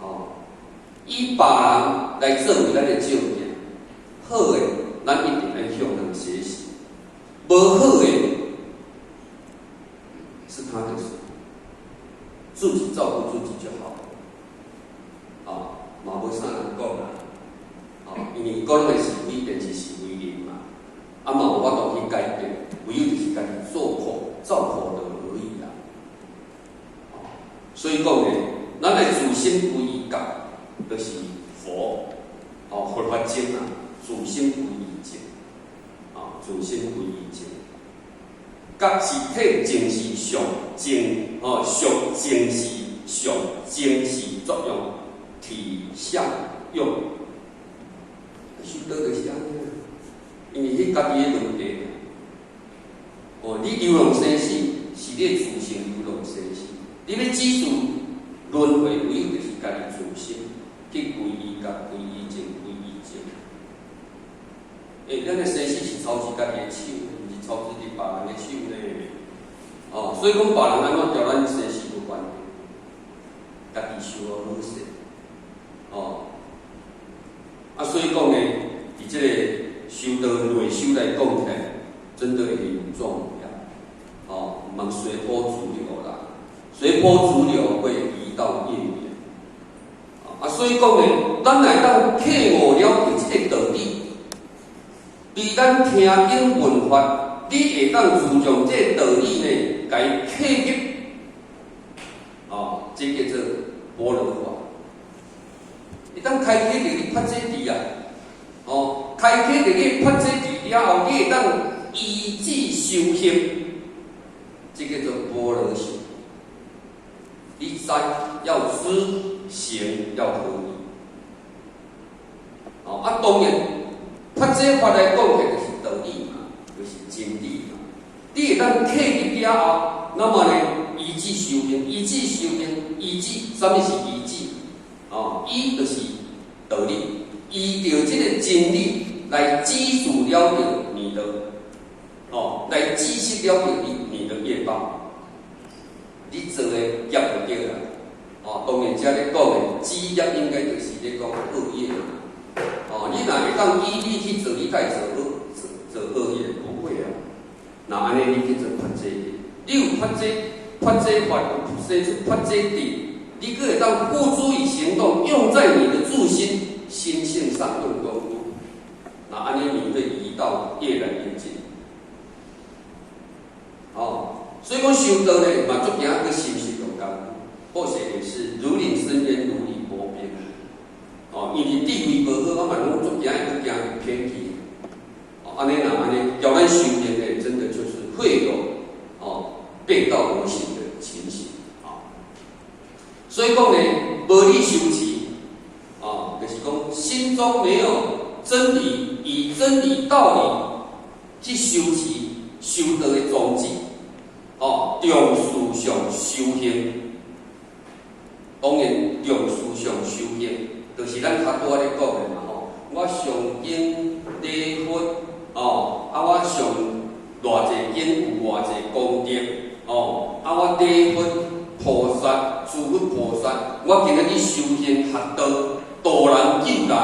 哦，以別人來作為咱的照鏡，好的，咱一定愛向人學習；無好的，是他的事，自己照顧自己就好。啊，嘛無啥人講啦。啊，因為講的是非，便是是非人嘛。啊，嘛無法度去改變，唯有就是家己做苦、造苦樂而已啦。所以講呢，咱的自心歸依覺，就是佛，哦，佛法經啊，自心歸依淨，啊，自心歸依淨。覺是體，淨是相，淨哦，相淨是相，淨是作用，體相用。修道就是按呢，因為彼家己的問題。哦，你流浪生死是你的自性流浪生死，你欲止住輪迴，唯有就是家己自心去歸依覺、歸依淨、歸依淨。欸，咱的生死是操佇家己的手，毋是操持佇別人的手呢。哦，所以講別人按怎調咱生死無關係，家己想好勢。哦，啊，所以講呢，佇這個修道內修來講起來，真的很重要。哦，毋通隨波逐流啦，隨波逐流會離道業遠。啊，所以講呢，咱若會當體悟了解這個道理，佇咱聽經聞法，你會當注重這個道理呢，共伊契入，哦，這叫做般若法。會當開啟著你菩提智啊，哦，開啟著你菩提智了後，你會當依智修行，這叫做般若行。你知要知行要合一。哦，啊，當然，菩提法來講起來就是道理嘛，就是真理嘛。你會當契入了後，那麼呢，依智修行，依智修行，依智，啥物是依智？哦，依就是道理，依著這個真理來止住了著你的，哦，來止息了著你的業報。你做的業就對啦。哦，當然遮咧講的止業應該就是咧講惡業。哦，你若會當依理去做，你該做惡做惡業？不會啊。那按呢，你去做菩提，你有菩提菩提法，有生出菩提智，你閣會當付諸於行動，用在你的自心心性上用功夫。那按呢，你會離道越來越近。哦，所以講修道呢，嘛足驚去修習用功夫，或者也是如臨深淵，如履薄冰。哦，因為地位無好，我嘛攏足驚會去驚偏去。哦，按呢若按呢，叫咱修行呢，真的就是會有哦背道而行的情形啊。所以講呢，無理修持，哦，就是講心中沒有真理，以真理道理去修持修道的宗旨，哦，重思想修行，當然重思想修行，就是咱較拄仔咧講的嘛吼。我誦經禮佛，哦，啊我誦偌濟經有偌濟功德，哦，啊我禮佛菩薩、諸佛菩薩，我今仔日修行學道，度人救人，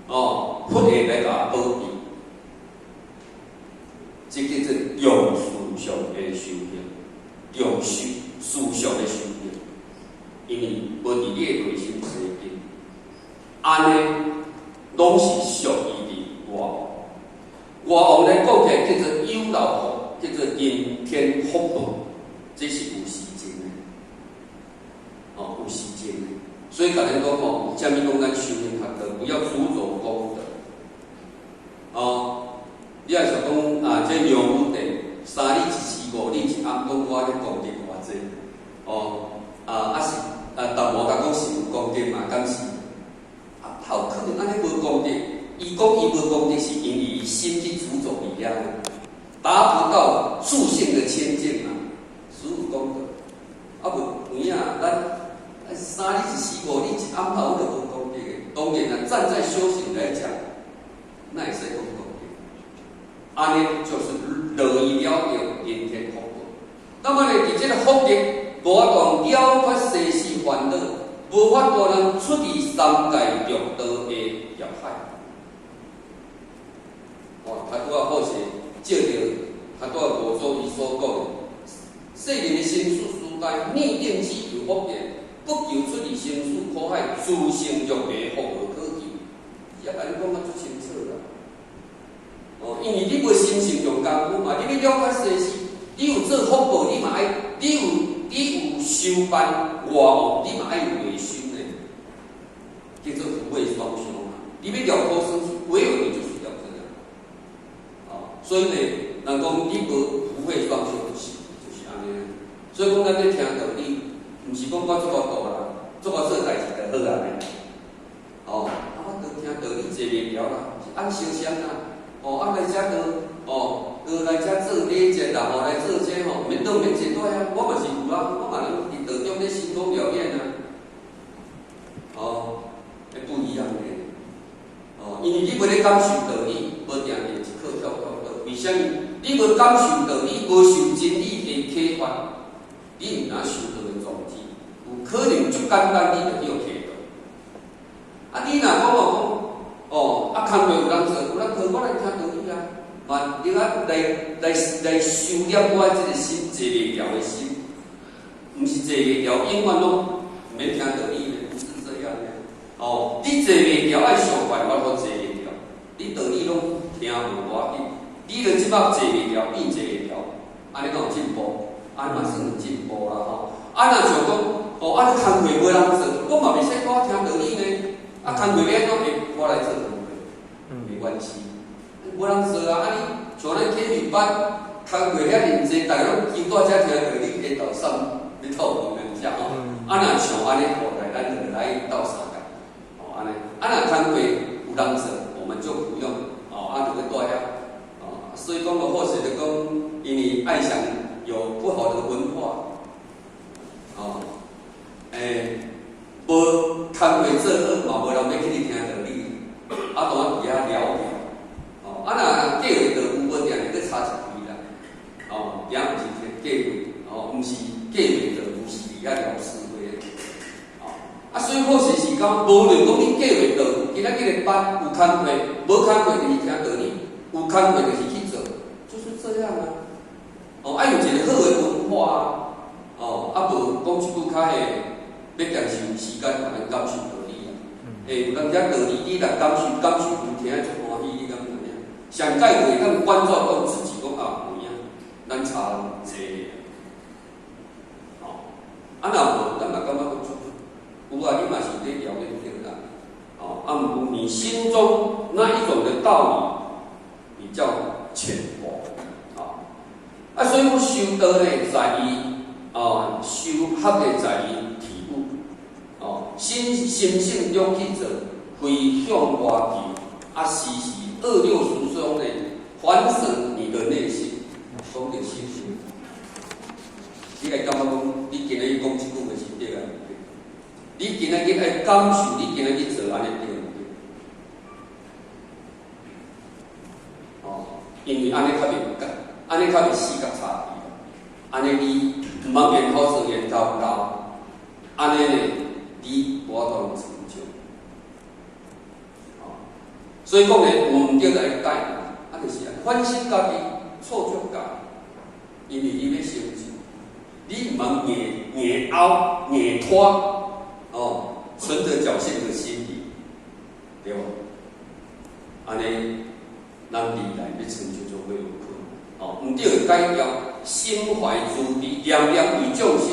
哦，佛會來共我保庇，這叫做重思想的修行，重修思想的修行，因為無佇你的內心世界，按呢攏是屬於佇外王。外王來講起來叫做有漏福，叫做人天福報，這是有時間的，哦，有時間的。所以共恁講吼，啥物講咱修行學道，不要執著功德。哦，你若想講啊，這娘母殿三日一時五日一暗，講我咧功德偌濟，哦，啊啊是啊，淡薄甲講是有功德嘛，敢是？啊，頭可能按呢無功德，伊講伊無功德，是因為伊心去執著佇遐，達不到自性的清淨嘛，實有功德。啊無有影，咱三日一時五日一暗頭就無功德的。當然啦，站在修行來講，那會使講功德。按呢就是樂於了得人天福報。那麼呢，佇這个福德無法度了脫生死煩惱，無法度能出離三界六道的業海。哦，他拄仔好勢借著他拄仔五祖伊所講的，世人的生死時代，逆定只求福田，不求出離生死苦海，自性若迷，福無可求。伊也共你講甲足清楚啦。哦，因為你無心性用功夫嘛，你欲了脫生死，你有做福報，你嘛愛，你有修辦外望，你嘛愛有內修呢，叫做福慧雙修嘛。你欲了脫生死，唯有你就是要這樣。哦，所以呢，人講你無福慧雙修不行，就是按呢。所以講咱咧聽道理，毋是講我做偌大啦，做偌做代誌就好啊呢。哦，啊，我都聽道理坐袂牢啦，是按相相啊。哦，啊來遮都，哦，都來遮做禮節啦，吼，來做這吼，免都免坐對啊，我嘛是有啊，我嘛攏佇道中咧神功表演啊。哦，會不一樣的。哦，因為你無咧感受道理，無定定一課跳跳倒。為啥物？你無感受道理，無受真理的啟發，你毋通修道的種子，有可能足簡單，你就去予提到。啊，你若講哦講。哦，啊，工課有人做，有人做，我來聽道理啊。嘛，你啊來來來修煉我這个心，坐袂牢的心，毋是坐袂牢，永遠攏毋免聽道理的，毋是這樣的。哦，你坐袂牢，愛想辦法予坐會牢。你道理攏聽無要緊，你著這擺坐袂牢，變坐會牢，按呢敢有進步？按呢嘛算有進步啦吼。啊，若像講，哦，啊，你工課無人做，我嘛袂使我聽道理呢。啊，工課欲按怎？欸，我來做工課，沒關係。無人做啊，啊你像咱體育班，工課遐爾濟，逐家攏求蹛遮聽道理，下晝散欲透風兩只吼。啊，若像按呢，後來咱就來鬥相共，哦，按呢。啊，若工課有人做，我們就不用，哦，啊，就欲蹛遐，哦，所以講個好勢就講，因為愛上有不好的文化，哦，欸，無工課做好，嘛無人欲去你聽道理，啊，當佇遐聊表，哦，啊，若計劃道有無定定閣差一開啦，哦，也毋是計劃，哦，毋是計劃道有，是佇遐聊是非，哦，啊，所以好勢是講，無論講你計劃道，今仔日個班有工課，無工課就是聽道理，有工課就是去做，就是這樣啊。哦，愛有一個好的文化啊，哦，啊無講一句較會。欲踮是有時間予咱感受道理啊。欸，有當時道理你若感受感受有聽得足歡喜，你敢知影？上蓋會當關照到自己講啊，有影，咱差濟。哦，啊若無，咱嘛感覺講有啊，你嘛是咧聊咧對啦。哦，啊毋過你心中那一種的道理比較淺薄，啊，啊，所以講修道呢，在於哦，修學的在於體悟。哦，心心性中去做，非向外求，啊，時時二六時中呢，反省你的內心，講著心性。你會感覺講，你今日講這句話是對抑毋對？你今仔日愛感受，你今仔日做按呢對毋對？哦，因為按呢較袂覺，按呢較袂死角差去。按呢你毋通緣頭做緣頭教，按呢呢，你無法度成就。哦，所以講呢，毋對來改，啊，就是按呢反省家己，錯就改，因為你欲成就，你毋通硬硬拗硬拖，哦，存著僥倖的心理，對無？按呢，咱未來欲成就就會有困難。哦，毋對改掉，心懷慈悲，念念為眾生，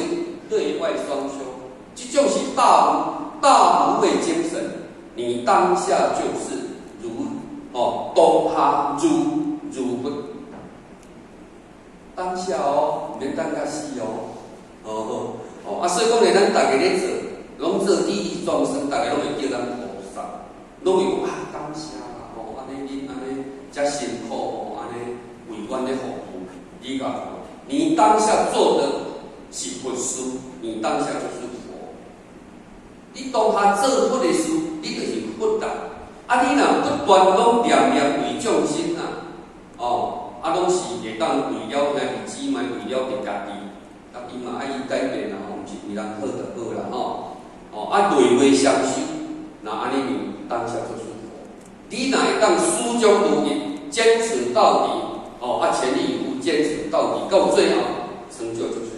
內外雙修，這種是大無大無畏精神，你當下就是如哦，當下如如佛。當下哦，毋免等甲死哦，哦哦啊，所以講咧，咱逐家咧做，攏做利益眾生，逐家攏會叫咱菩薩，攏會講啊，感謝啦，吼，按呢恁按呢遮辛苦吼，按呢為阮咧服務，你共看，你當下做的是佛事，你當下就是佛。你當下做佛的事，你就是佛啦。啊，你若不斷攏念念為眾生啊，哦。啊，攏是會當為了兄弟姊妹，為了著家己，家己嘛愛改變啦吼，毋是為人好就好啦吼。哦，啊，內外雙修，若按呢你當下就是佛。你若會當始終如一，堅持到底，哦，啊，全力以赴，堅持到底，到最後成就就是。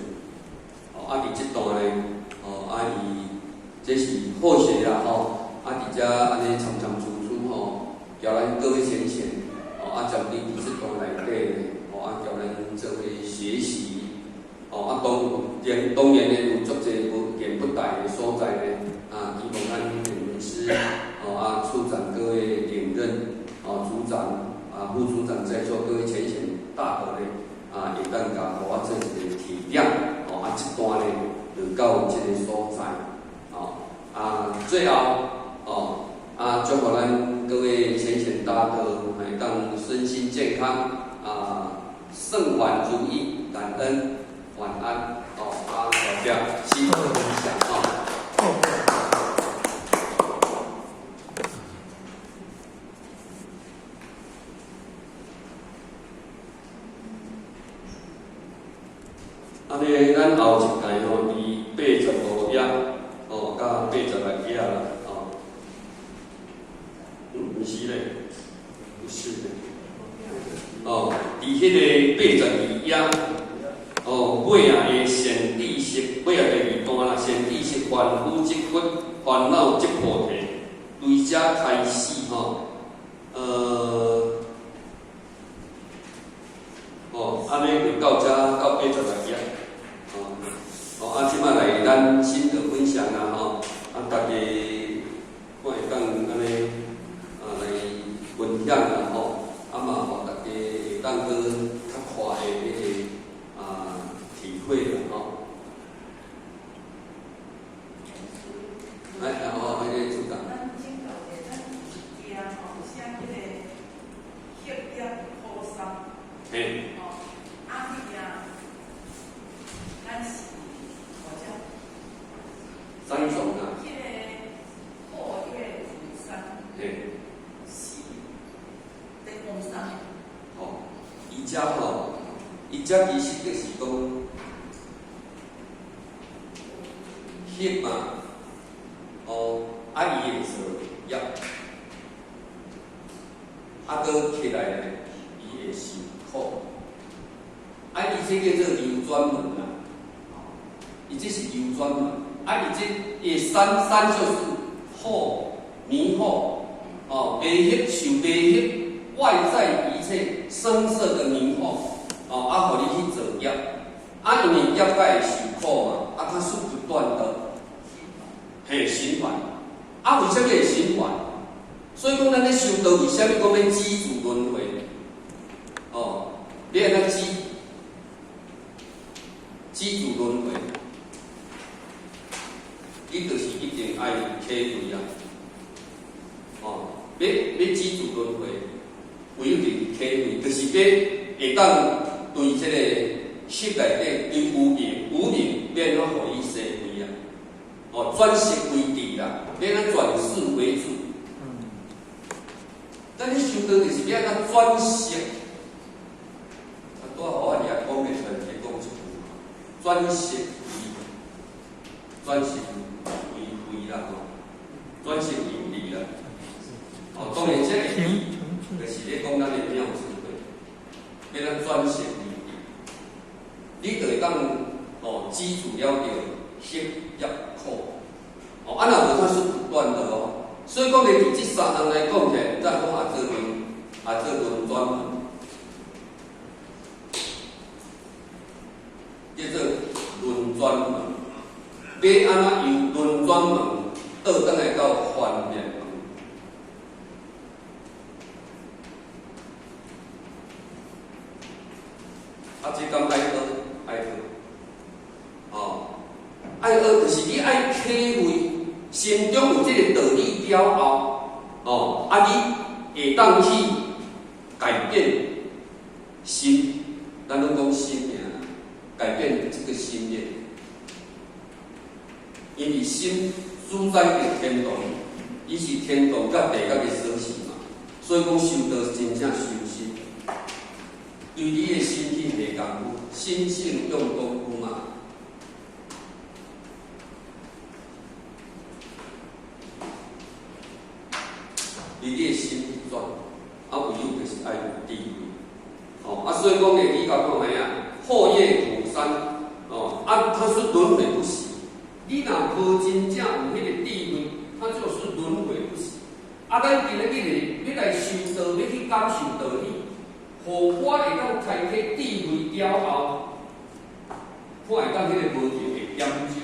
哦，啊，佇這段呢，哦，啊，伊這是好學啦吼，啊，佇遮按呢參參處處吼，交咱各位淺顯。啊，將你佇這段內底，哦，啊，交咱做伙學習，哦，啊，當然當然呢，有足濟無見不大的所在呢，啊，希望咱練文師，哦，啊，處長各位領任，哦，組長，啊，副組長在座各位淺顯大德呢，啊，會當共予我做一个體諒，哦，啊，這段呢，就到這个所在，哦，啊，最後，哦。啊，祝福咱各位淺顯大德，會當身心健康，啊，勝還如意，感恩，晚安，哦，啊，大家心得分享哦。按呢，咱後一屆吼，佇85頁，哦，到86頁啦，哦。毋是咧，不是咧。哦，佇彼个82頁，哦，尾仔的善知識，尾仔第二段啦，善知識凡夫即佛，煩惱即菩提，對遮開始吼，哦，按呢就到遮到86頁，哦，哦，啊，這擺來咱心得分享啦，吼，啊，逐家看會當按呢。來分享啦吼，啊嘛，予逐家會當閣較快的彼个啊體會啦吼。來，哦，彼个組長。咱請教者，咱一行吼寫彼个黑業苦三。嘿。吼，啊，彼件咱是或者。三種啊。彼个苦彼个自三。嘿。是咧講啥？吼，伊遮吼，伊遮其實就是講，翕嘛，哦，啊伊會做業，啊閣起來咧，伊會受苦，啊伊這叫做流轉門啦，伊這是流轉門，啊伊這伊三三就是惑迷惑。哦，迷惑受迷惑，外在一切聲色的迷惑，哦，啊，予你去造業，啊，因為業界會受苦嘛，啊，它是不斷的，嘿，循環，啊，為啥物會循環？所以講，咱咧修道，為啥物講欲止住輪迴？哦，你按怎止？止住輪迴，你就是一定愛體會啊！哦，欲欲止住輪迴，唯有就是體會，就是欲會當對這個識內底對無明，無明欲按怎予伊生開啊？哦，轉識為智啦，欲按怎轉識為智。咱咧修道就是欲按怎轉識。啊，拄仔好我爾講袂出來，直講一句，轉識為，轉識為慧啦吼，轉識為智啦。哦，當然這個智，就是咧講咱的妙智慧，欲咱轉識為智，你就會當哦止住了著惑業苦。哦，啊若無它是不斷的哦。所以講咧，佇這三項來講起來，咱講也做輪，也做輪轉門，叫做輪轉門。欲按怎由輪轉門轉倒轉來到還滅門。啊，這敢愛學？愛學，哦，愛學就是你愛體會，心中有這个道理了後，哦，啊，你會當去改變心，咱攏講心爾，改變這个心念，因為心主宰著天道，伊是天道佮地覺的鎖匙嘛，所以講修道真正修心。對你的心去下功夫，心性用功夫嘛。對你的心去轉，啊，唯有就是愛有智慧。哦，啊，所以講呢，你共看覓啊？惑業苦三，哦，啊，它是輪迴不息。你若無真正有彼个智慧，它就是輪迴不息。啊，咱今日欲來修道，欲去感受道理。予我會當開啟智慧了後，看會當彼个無明會減少，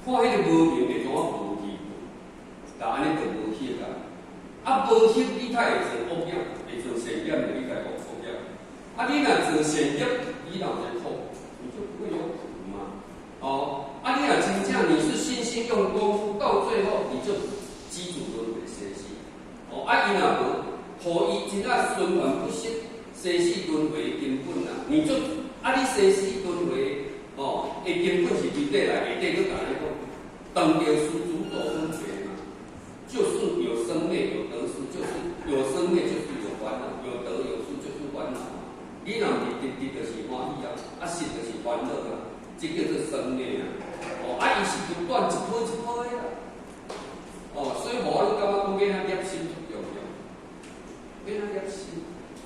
看彼个無明會怎無去，但按呢就無惑啊。啊，無惑你才會做惡業，會做善業的你才會惡業。啊，你若做善業，你若有這苦，你就不會有苦嘛。哦，啊，你若真正你是心性用功夫，到最後你就知足輪迴生死。哦，啊，伊若無，予伊真正循環不息。生死輪迴的根本啊，你就啊，你生死輪迴哦，的根本是佇底來，下底閣共你講，斷著師主導分別嘛，就是有生滅有得失，就是有生滅就是有煩惱，有得有失就是煩惱嘛。你若毋是得得就是歡喜啊，啊失就是煩惱啊，這叫做生滅啊。哦，啊，伊是不斷一波一波的啦。哦，所以予我攏感覺講欲按怎攝心足重要，欲按怎攝心。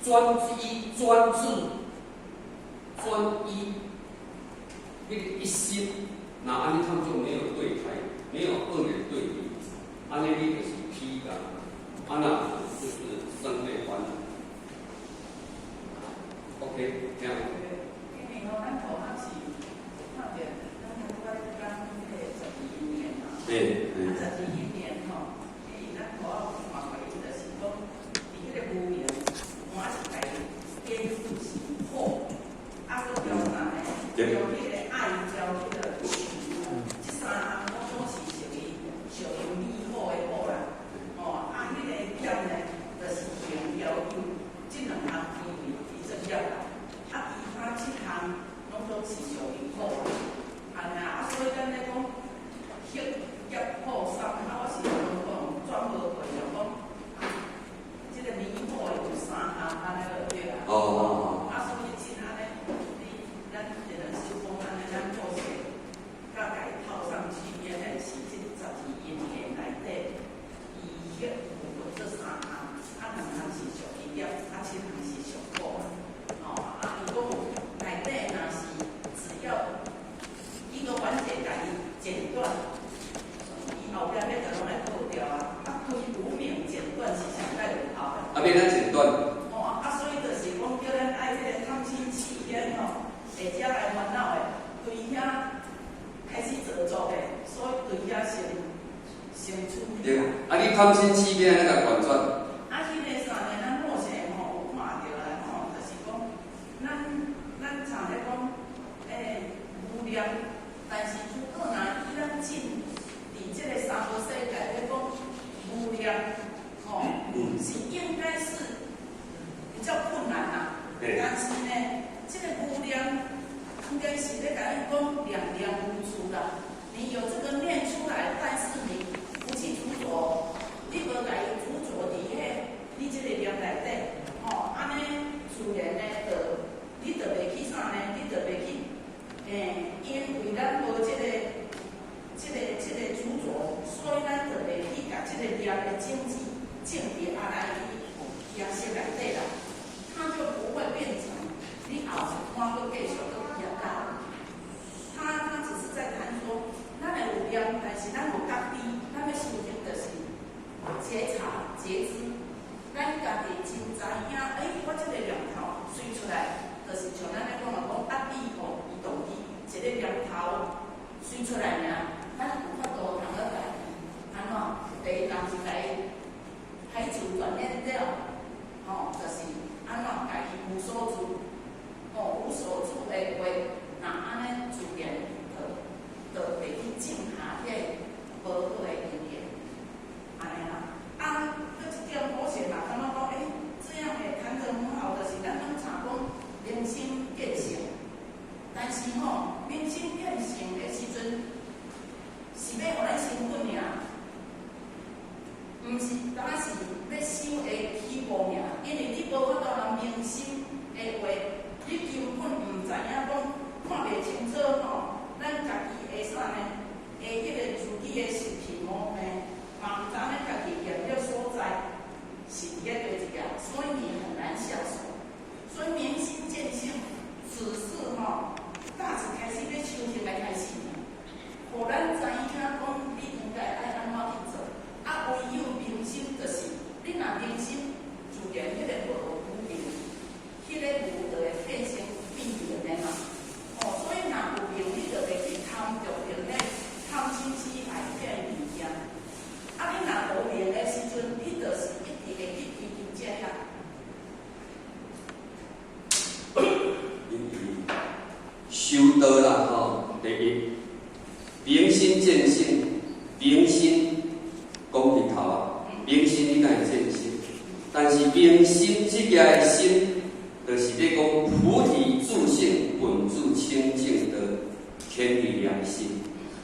專一、專注、專一，彼个一心，那按呢他們就沒有對台，沒有二元對立，按呢你就是披的，啊那就是生滅煩惱。OK，這樣。因為吼，咱頭仔是看著，咱拄仔講彼个十二因緣嘛，啊十二因緣吼，因為咱頭仔有看過，伊就是講，佇彼個無明。我是共伊顛覆是惑，啊，閣調啥呢？調彼个愛，調彼个取，這三項攏總是屬於屬於迷惑的惑啦。吼，啊，彼个業呢，就是行要求，這兩項分為佇做業啦。啊，其他七項攏總是屬於苦啦。按呢，啊，所以咱咧講惑業苦三，啊，我是講講轉無過就講。這个迷惑有三項，按呢就對啦。哦。啊，所以真按呢，你咱一個修講按呢，咱做勢，佮共伊套上去，原來是這十二因緣內底，伊惑有這三項，啊兩項是屬於業，啊七項是屬苦。吼，啊，如果內底若是只要一個環節共伊剪斷，伊後壁欲就攏來倒掉啊。啊，開無明剪斷是上蓋有效的。啊，欲按怎剪斷？吼，啊，所以就是講叫咱愛彼个貪嗔痴遐吼，會遮來煩惱的，對遐開始造作的，所以對遐先先處理。對，啊，你貪嗔痴欲按怎共斷絕？啊，彼个啥呢？咱目前吼有看著啦吼，就是講，咱常咧講，無念，但是如果若以咱進佇這个三無世界咧講無念，吼，是應該是比較困難啦。但是呢，這个無念應該是咧共咱講念念無住啦。你有這個念出來，但是你不去執著，你無共伊執著佇彼鍛鍊了，吼，就是按怎共伊無所住，吼，無所住的話，若按呢自然就袂去種下遐個無好的因緣，按呢啦。啊，閣一點普賢嘛，感覺講，欸，這樣會談得很好，就是咱攏查講明心見性，但是吼，明心見性的時陣，是欲予咱身份爾，毋是敢若是欲修的起步爾，因為你無法度人明心的話，你根本毋知影講看袂清楚吼，咱家己的啥呢？的彼個自己的習氣毛病，嘛毋知咱家己業力所在是佇咧佗一個，所以你很難下手。所以明心見性，只是吼，早是開始欲修行的開始，予咱知影講你應該愛按怎去做。啊，唯有明心，就是你若明心，自然彼個無明，彼個無就會變成變明的嘛。哦，所以若有明，你就袂去貪著著咧貪嗔痴愛彼个物件。啊，你若無明的時陣，你就是一直會去追求這遐。因為修道啦，吼，第一，明心見性，明心講佇頭啊，明心你敢會見性？但是明心這个心，就是咧講菩提自性本自清淨的天理良心。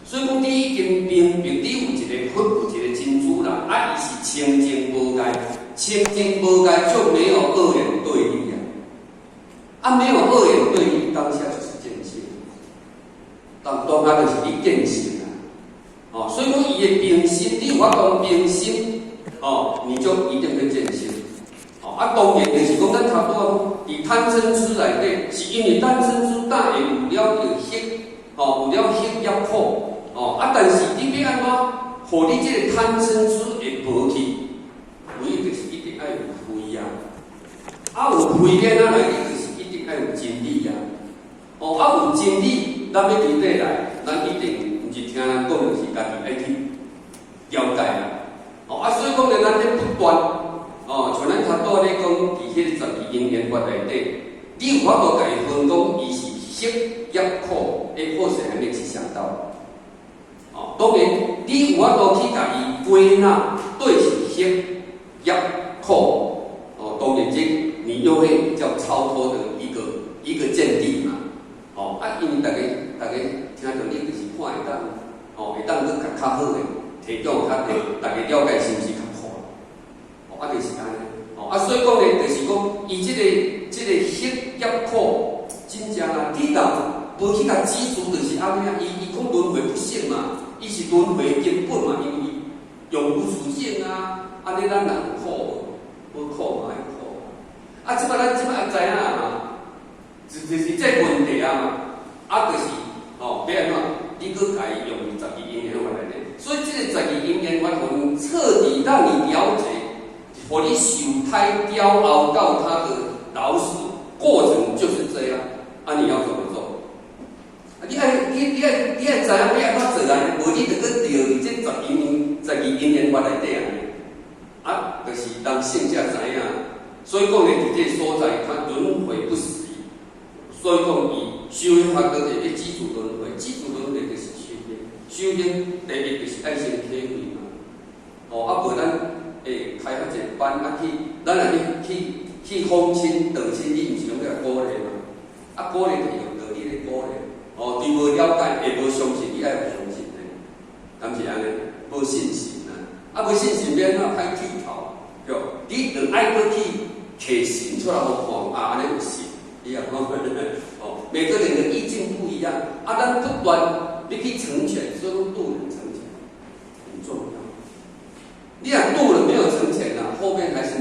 所以講，你已經明白，你有一個佛，有一個真主人，啊，伊是清淨無礙，清淨無礙就沒有二元對立啊。啊，沒有二元對立，當下就是見性，當當下就是你見性啊。哦，所以講伊的明心，你有法度明心，哦，你就一定會見性。哦，啊，當然就是講咱差不多佇貪嗔痴內底，是因為貪嗔痴大會有了著惑，哦，有了惑業苦，哦，啊，但是你欲按怎，予你這个貪嗔痴會無去，唯一就是一定愛有慧啊。啊，有慧欲哪來？你就是一定愛有真理啊。哦，啊，有真理，咱欲佇底來，咱一定毋是聽人講，就是家己愛去了解啦。哦，啊，所以講咧，咱咧不斷，哦，像咱頭拄仔咧講，佇彼個十二因緣法內底，你有法度共伊分講，伊是惑業苦，欸，或許還沒去想到。哦，當然，你有法度去共伊歸納，對是惑業苦。哦，當然這你又會比較超脫的一個見地嘛。哦，啊，因為逐家聽著你就是看會當，哦，會當閣較較好的提供較濟，逐家了解是毋是較快？哦，啊，就是按呢。哦，啊，所以講咧，就是講，伊這個惑業苦，真正啊，你若無去共知足，就是按呢啊，伊講輪迴不息嘛，伊是輪迴根本嘛，因為永無止境啊，按呢咱人有苦無？無苦嘛愛苦。啊，這擺咱這擺知影嘛，就是這個問題啊嘛，啊，就是吼，欲按怎？你閣共伊用十二因緣法內底，所以這個十二因緣法，予你徹底讓你了解，予你受胎雕熬到他的老死過程就是這樣。啊，你要怎麼做？啊，你愛知影欲按怎做啊？無你就閣著佇這十二因緣法內底啊。啊，就是人聖者知影，所以講咧，佇這個所在，他輪迴不息。所以講，伊修行法就是欲止住輪迴，止住輪迴就是修行。修行第一就是愛先體會嘛。哦，啊無咱會開發一個班啊去，咱若去訪親探親，你毋是攏欲鼓勵嘛？啊，鼓勵就是用道理咧鼓勵。哦，對無了解，會無相信，你愛有相信的，敢是按呢？無信心啊！啊，無信心欲按怎歹剃頭？對，你著愛閣去提神出來予看，啊，按呢有信。你也講，哦，每個人的意境不一樣，啊，咱不斷欲去成全，所以講渡人成全很重要。你若渡了沒有成全啊，後面還是